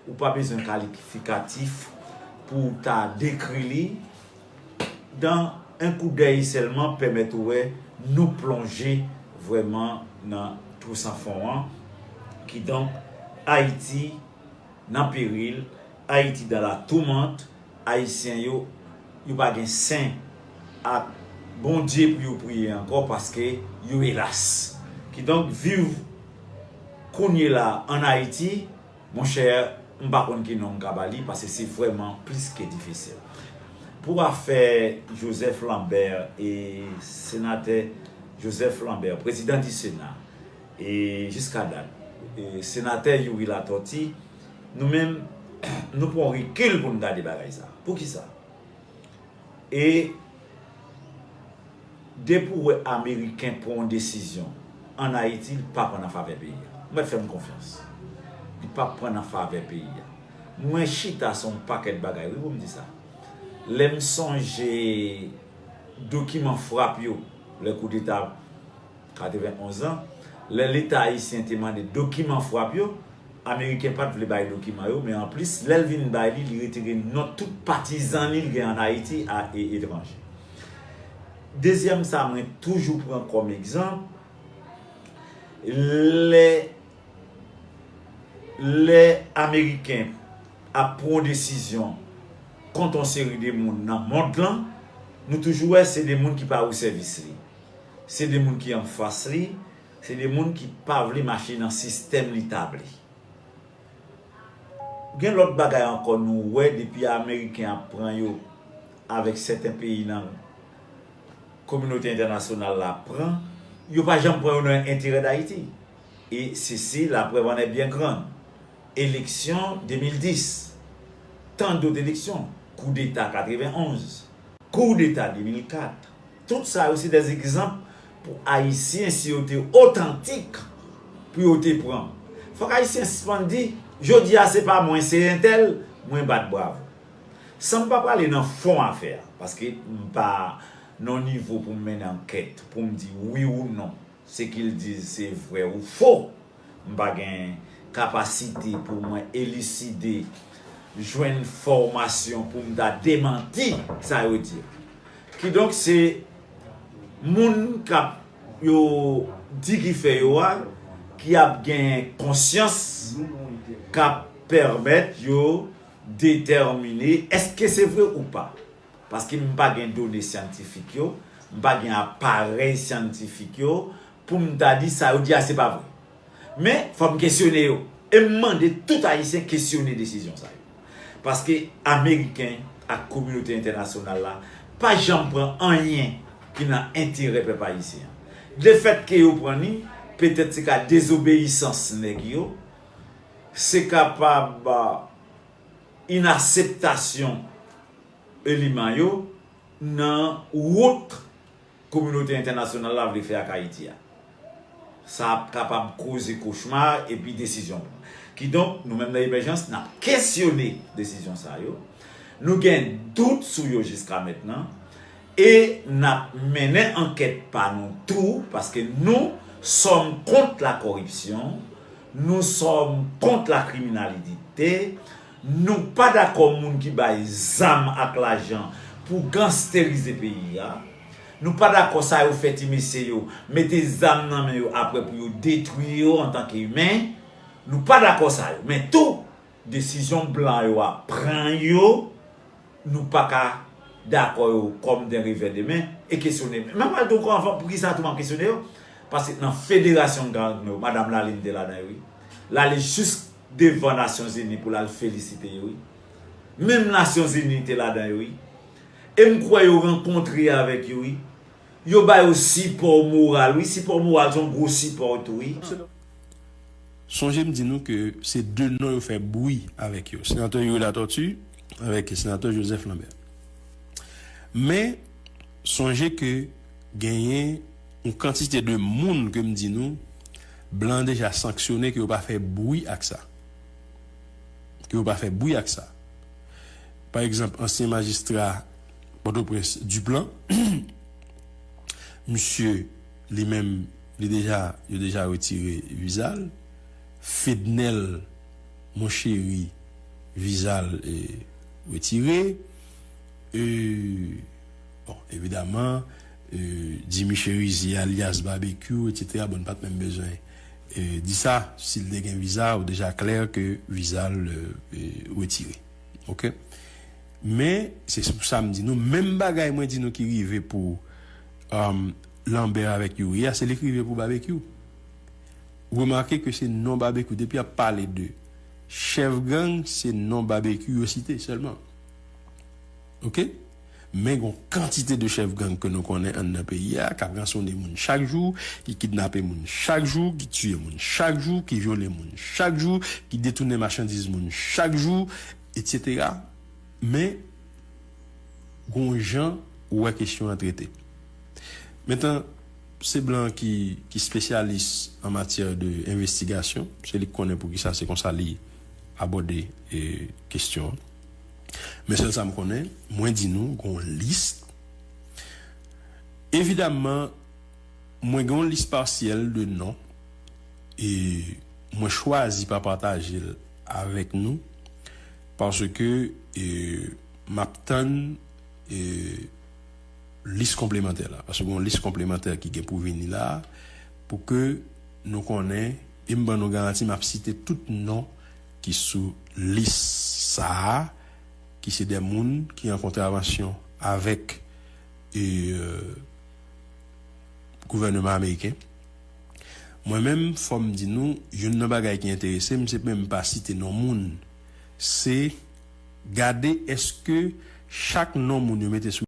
ou pa bezwen kalifikatif pou w ta dekri li. Dan en kou dèy sèlman pèmèt ou wè nou plonje vrèman nan twou san fon an. Kidonk, Ayiti nan peril, Ayiti dans la tourmente, Ayisyen yo, yo pa gen sen ak Bondye pou yo priye ankò paske yo elas. Kidonk, viv kounye la an Ayiti, monchè, m pa konn ki non m ka ba li, paske se vrèman plis ke difisil. Pou afè Joseph Lambert e senatè Joseph Lambert, prezidan di Sena, e jiska dat, e senatè Youri Latortue, nou menm, nou pran rekil pou n gade bagay sa. Poukisa? E depi w wè Ameriken pran yon desizyon ann Ayiti, li pa pran nan favè peyi a. Ou mèt fè m konfyans. Li p ap pran nan favè peyi a. Mwen chita sou yon pakèt bagay, wi, pou m di sa. Lè m sonje dokiman frap yo, lè koudeta katrevenonz lan, lè Leta ayisyen te mande dokiman frap yo, Ameriken pa t vle bay dokiman yo, men anplis, lè l vin bay li, li retire non tout patizan li l gen ann Ayiti a e etranje. Dezyèm sa mwen toujou pran kòm egzanp, lè, lè Ameriken ap pran yon desizyon kont yon seri de moun nan mond lan, nou toujou wè se de moun ki pa o sèvis li. Se de moun ki anfas li, se de moun ki pa vle mache nan sistèm li tabli. Gen lòt bagay ankò nou wè depi Ameriken ap pran yo avèk sèten peyi nan kominote entènasyonal la pran, yo pa janm pran yo nan enterè Dayiti. E ceci, la preuve en est bien grande. Eleksyon de mil dis, tant d'autres élections, koudeta katrevenonz, koudeta de mil kat, tout sa yo se des egzanp pou Ayisyen, si yo te otantik, pou yo te pran. Fòk Ayisyen sispann di, jodi a se pa mwen, se entèl, mwen bat bravo. San m pa prale nan fon afè a, paske m pa nan nivo pou m mennen ankèt, pou m di wi ou non, ce qu'ils disent se vrè ou fo. M pa gen kapasite pou mwen eliside, jwenn fòmasyon pou m ta demanti sa yo di. Kidonk, se moun k ap yo di ki fè yo a, ki ap gen konsyans, k ap pèmèt yo detèmine èske se vre ou pa. Paske m pa gen done syantifik yo, m pa gen aparèy syantifik yo pou m ta di sa yo di a se pa vre. Men, fò m kesyone yo. E m mande tout Ayisyen kesyone desizyon sa yo. Paske Ameriken ak kominote entènasyonal la pa janm pran anyen ki nan enterè pèp ayisyen an. Lefètke yo pran ni, petèt se ka dezobeyisans nèg yo, se kapab inaseptasyon eleman yo nan wout kominote entènasyonal la vle fè ak Ayiti a. Sa ap kapab koze kochma epi desizyon pran. Kidonk, nou menm nan Emèjans, n ap kesyone desizyon sa yo. Nou gen dout sou yo jiska mentnan. E n ap mennen ankèt pa nou tou, paske nous sommes contre la corruption, nous sommes contre la criminalité, nou pa dakò moun ki bay zam ak lajan pou gangsterize peyi a. Nou pa dakò sa yo fè ti mesye yo, mete zam nan men yo apre pou yo detwi yo antanke imen. Nou pa dakò sa yo. Men tou, desizyon blan yo ap pran yo, nou pa ka dakò yo kòm d'un revers de main e kesyone. Men m pral di w ankò anvan, poukisa tou m ap kesyone yo? Paske nan federasyon gang yo, madanm Lalin te ladan yo, wi. L ale jis devan Nasyonzini pou l al felisite yo, wi. Menm Nasyonzini te ladan yo, wi. E m kwè yo rankontre avèk yo, wi. Yo ba yo sipò moral, wi. Sipò moral se yon gwo sipò tou, wi. Sonje m di nou ke se de non yo fè bri avèk yo. Senatè Youri Latortue avèk Senatè Joseph Lambert. Men, sonje ke genyen yon kantite de moun ke m di nou, blan deja sanksyone ke yo pa fè bri ak sa. Ke yo pa fè bri ak sa. Pa egzanp, ansyen majistra Pòtoprens, Duplan, misye, li menm, li deja, yo deja retire viza l. Fednel Monchéry, viza l, e, retire. E, bon, evidaman, e, Jimmy Chérizier, alyas Babekyou, etsetera, bon, n pa t menm bezwen, e, di sa. Si l te gen viza, ou deja klè ke viza l, e, retire. Oke? Men, se pou sa m di nou, menm bagay mwen di nou ki rive pou, um, Lambert avèk Youri a, se li k rive pou Babekyou. Remake ke se non Babekyou, depi y ap pale de chèf gang, se non Babekyou yo site sèlman. Oke? Men gon kantite de chèf gang ke nou konnen anndan peyi a, k ap ransone moun chak jou, ki kidnape moun chak jou, ki tiye moun chak jou, ki vyole moun chak jou, ki detounen machandiz moun chak jou, etsetera. Men, gon jan ou wè kesyon an trete. Mentnan, se blan ki, ki spesyalis an matyè de envestigasyon, se li k konnen poukisa se konsa li abòde, e, kesyon an. Men sèl sa m konnen, mwen di nou, gon lis. Evidaman, mwen gen yon lis pasyèl de non, e mwen chwazi pa pataje l avèk nou, paske, e, m ap tann, e, lis konplemantè la, paske gen yon lis konplemantè ki gen pou vini la, pou ke nou konnen, e m ban nou garanti, m ap site tout non ki sou lis sa a, ki se de moun ki an kontravansyon avèk, e, e, gouvèneman ameriken. Mwen menm, fò m di nou, youn nan bagay ki enterese m, se menm pa site non moun, se gade èske chak non moun yo mete sou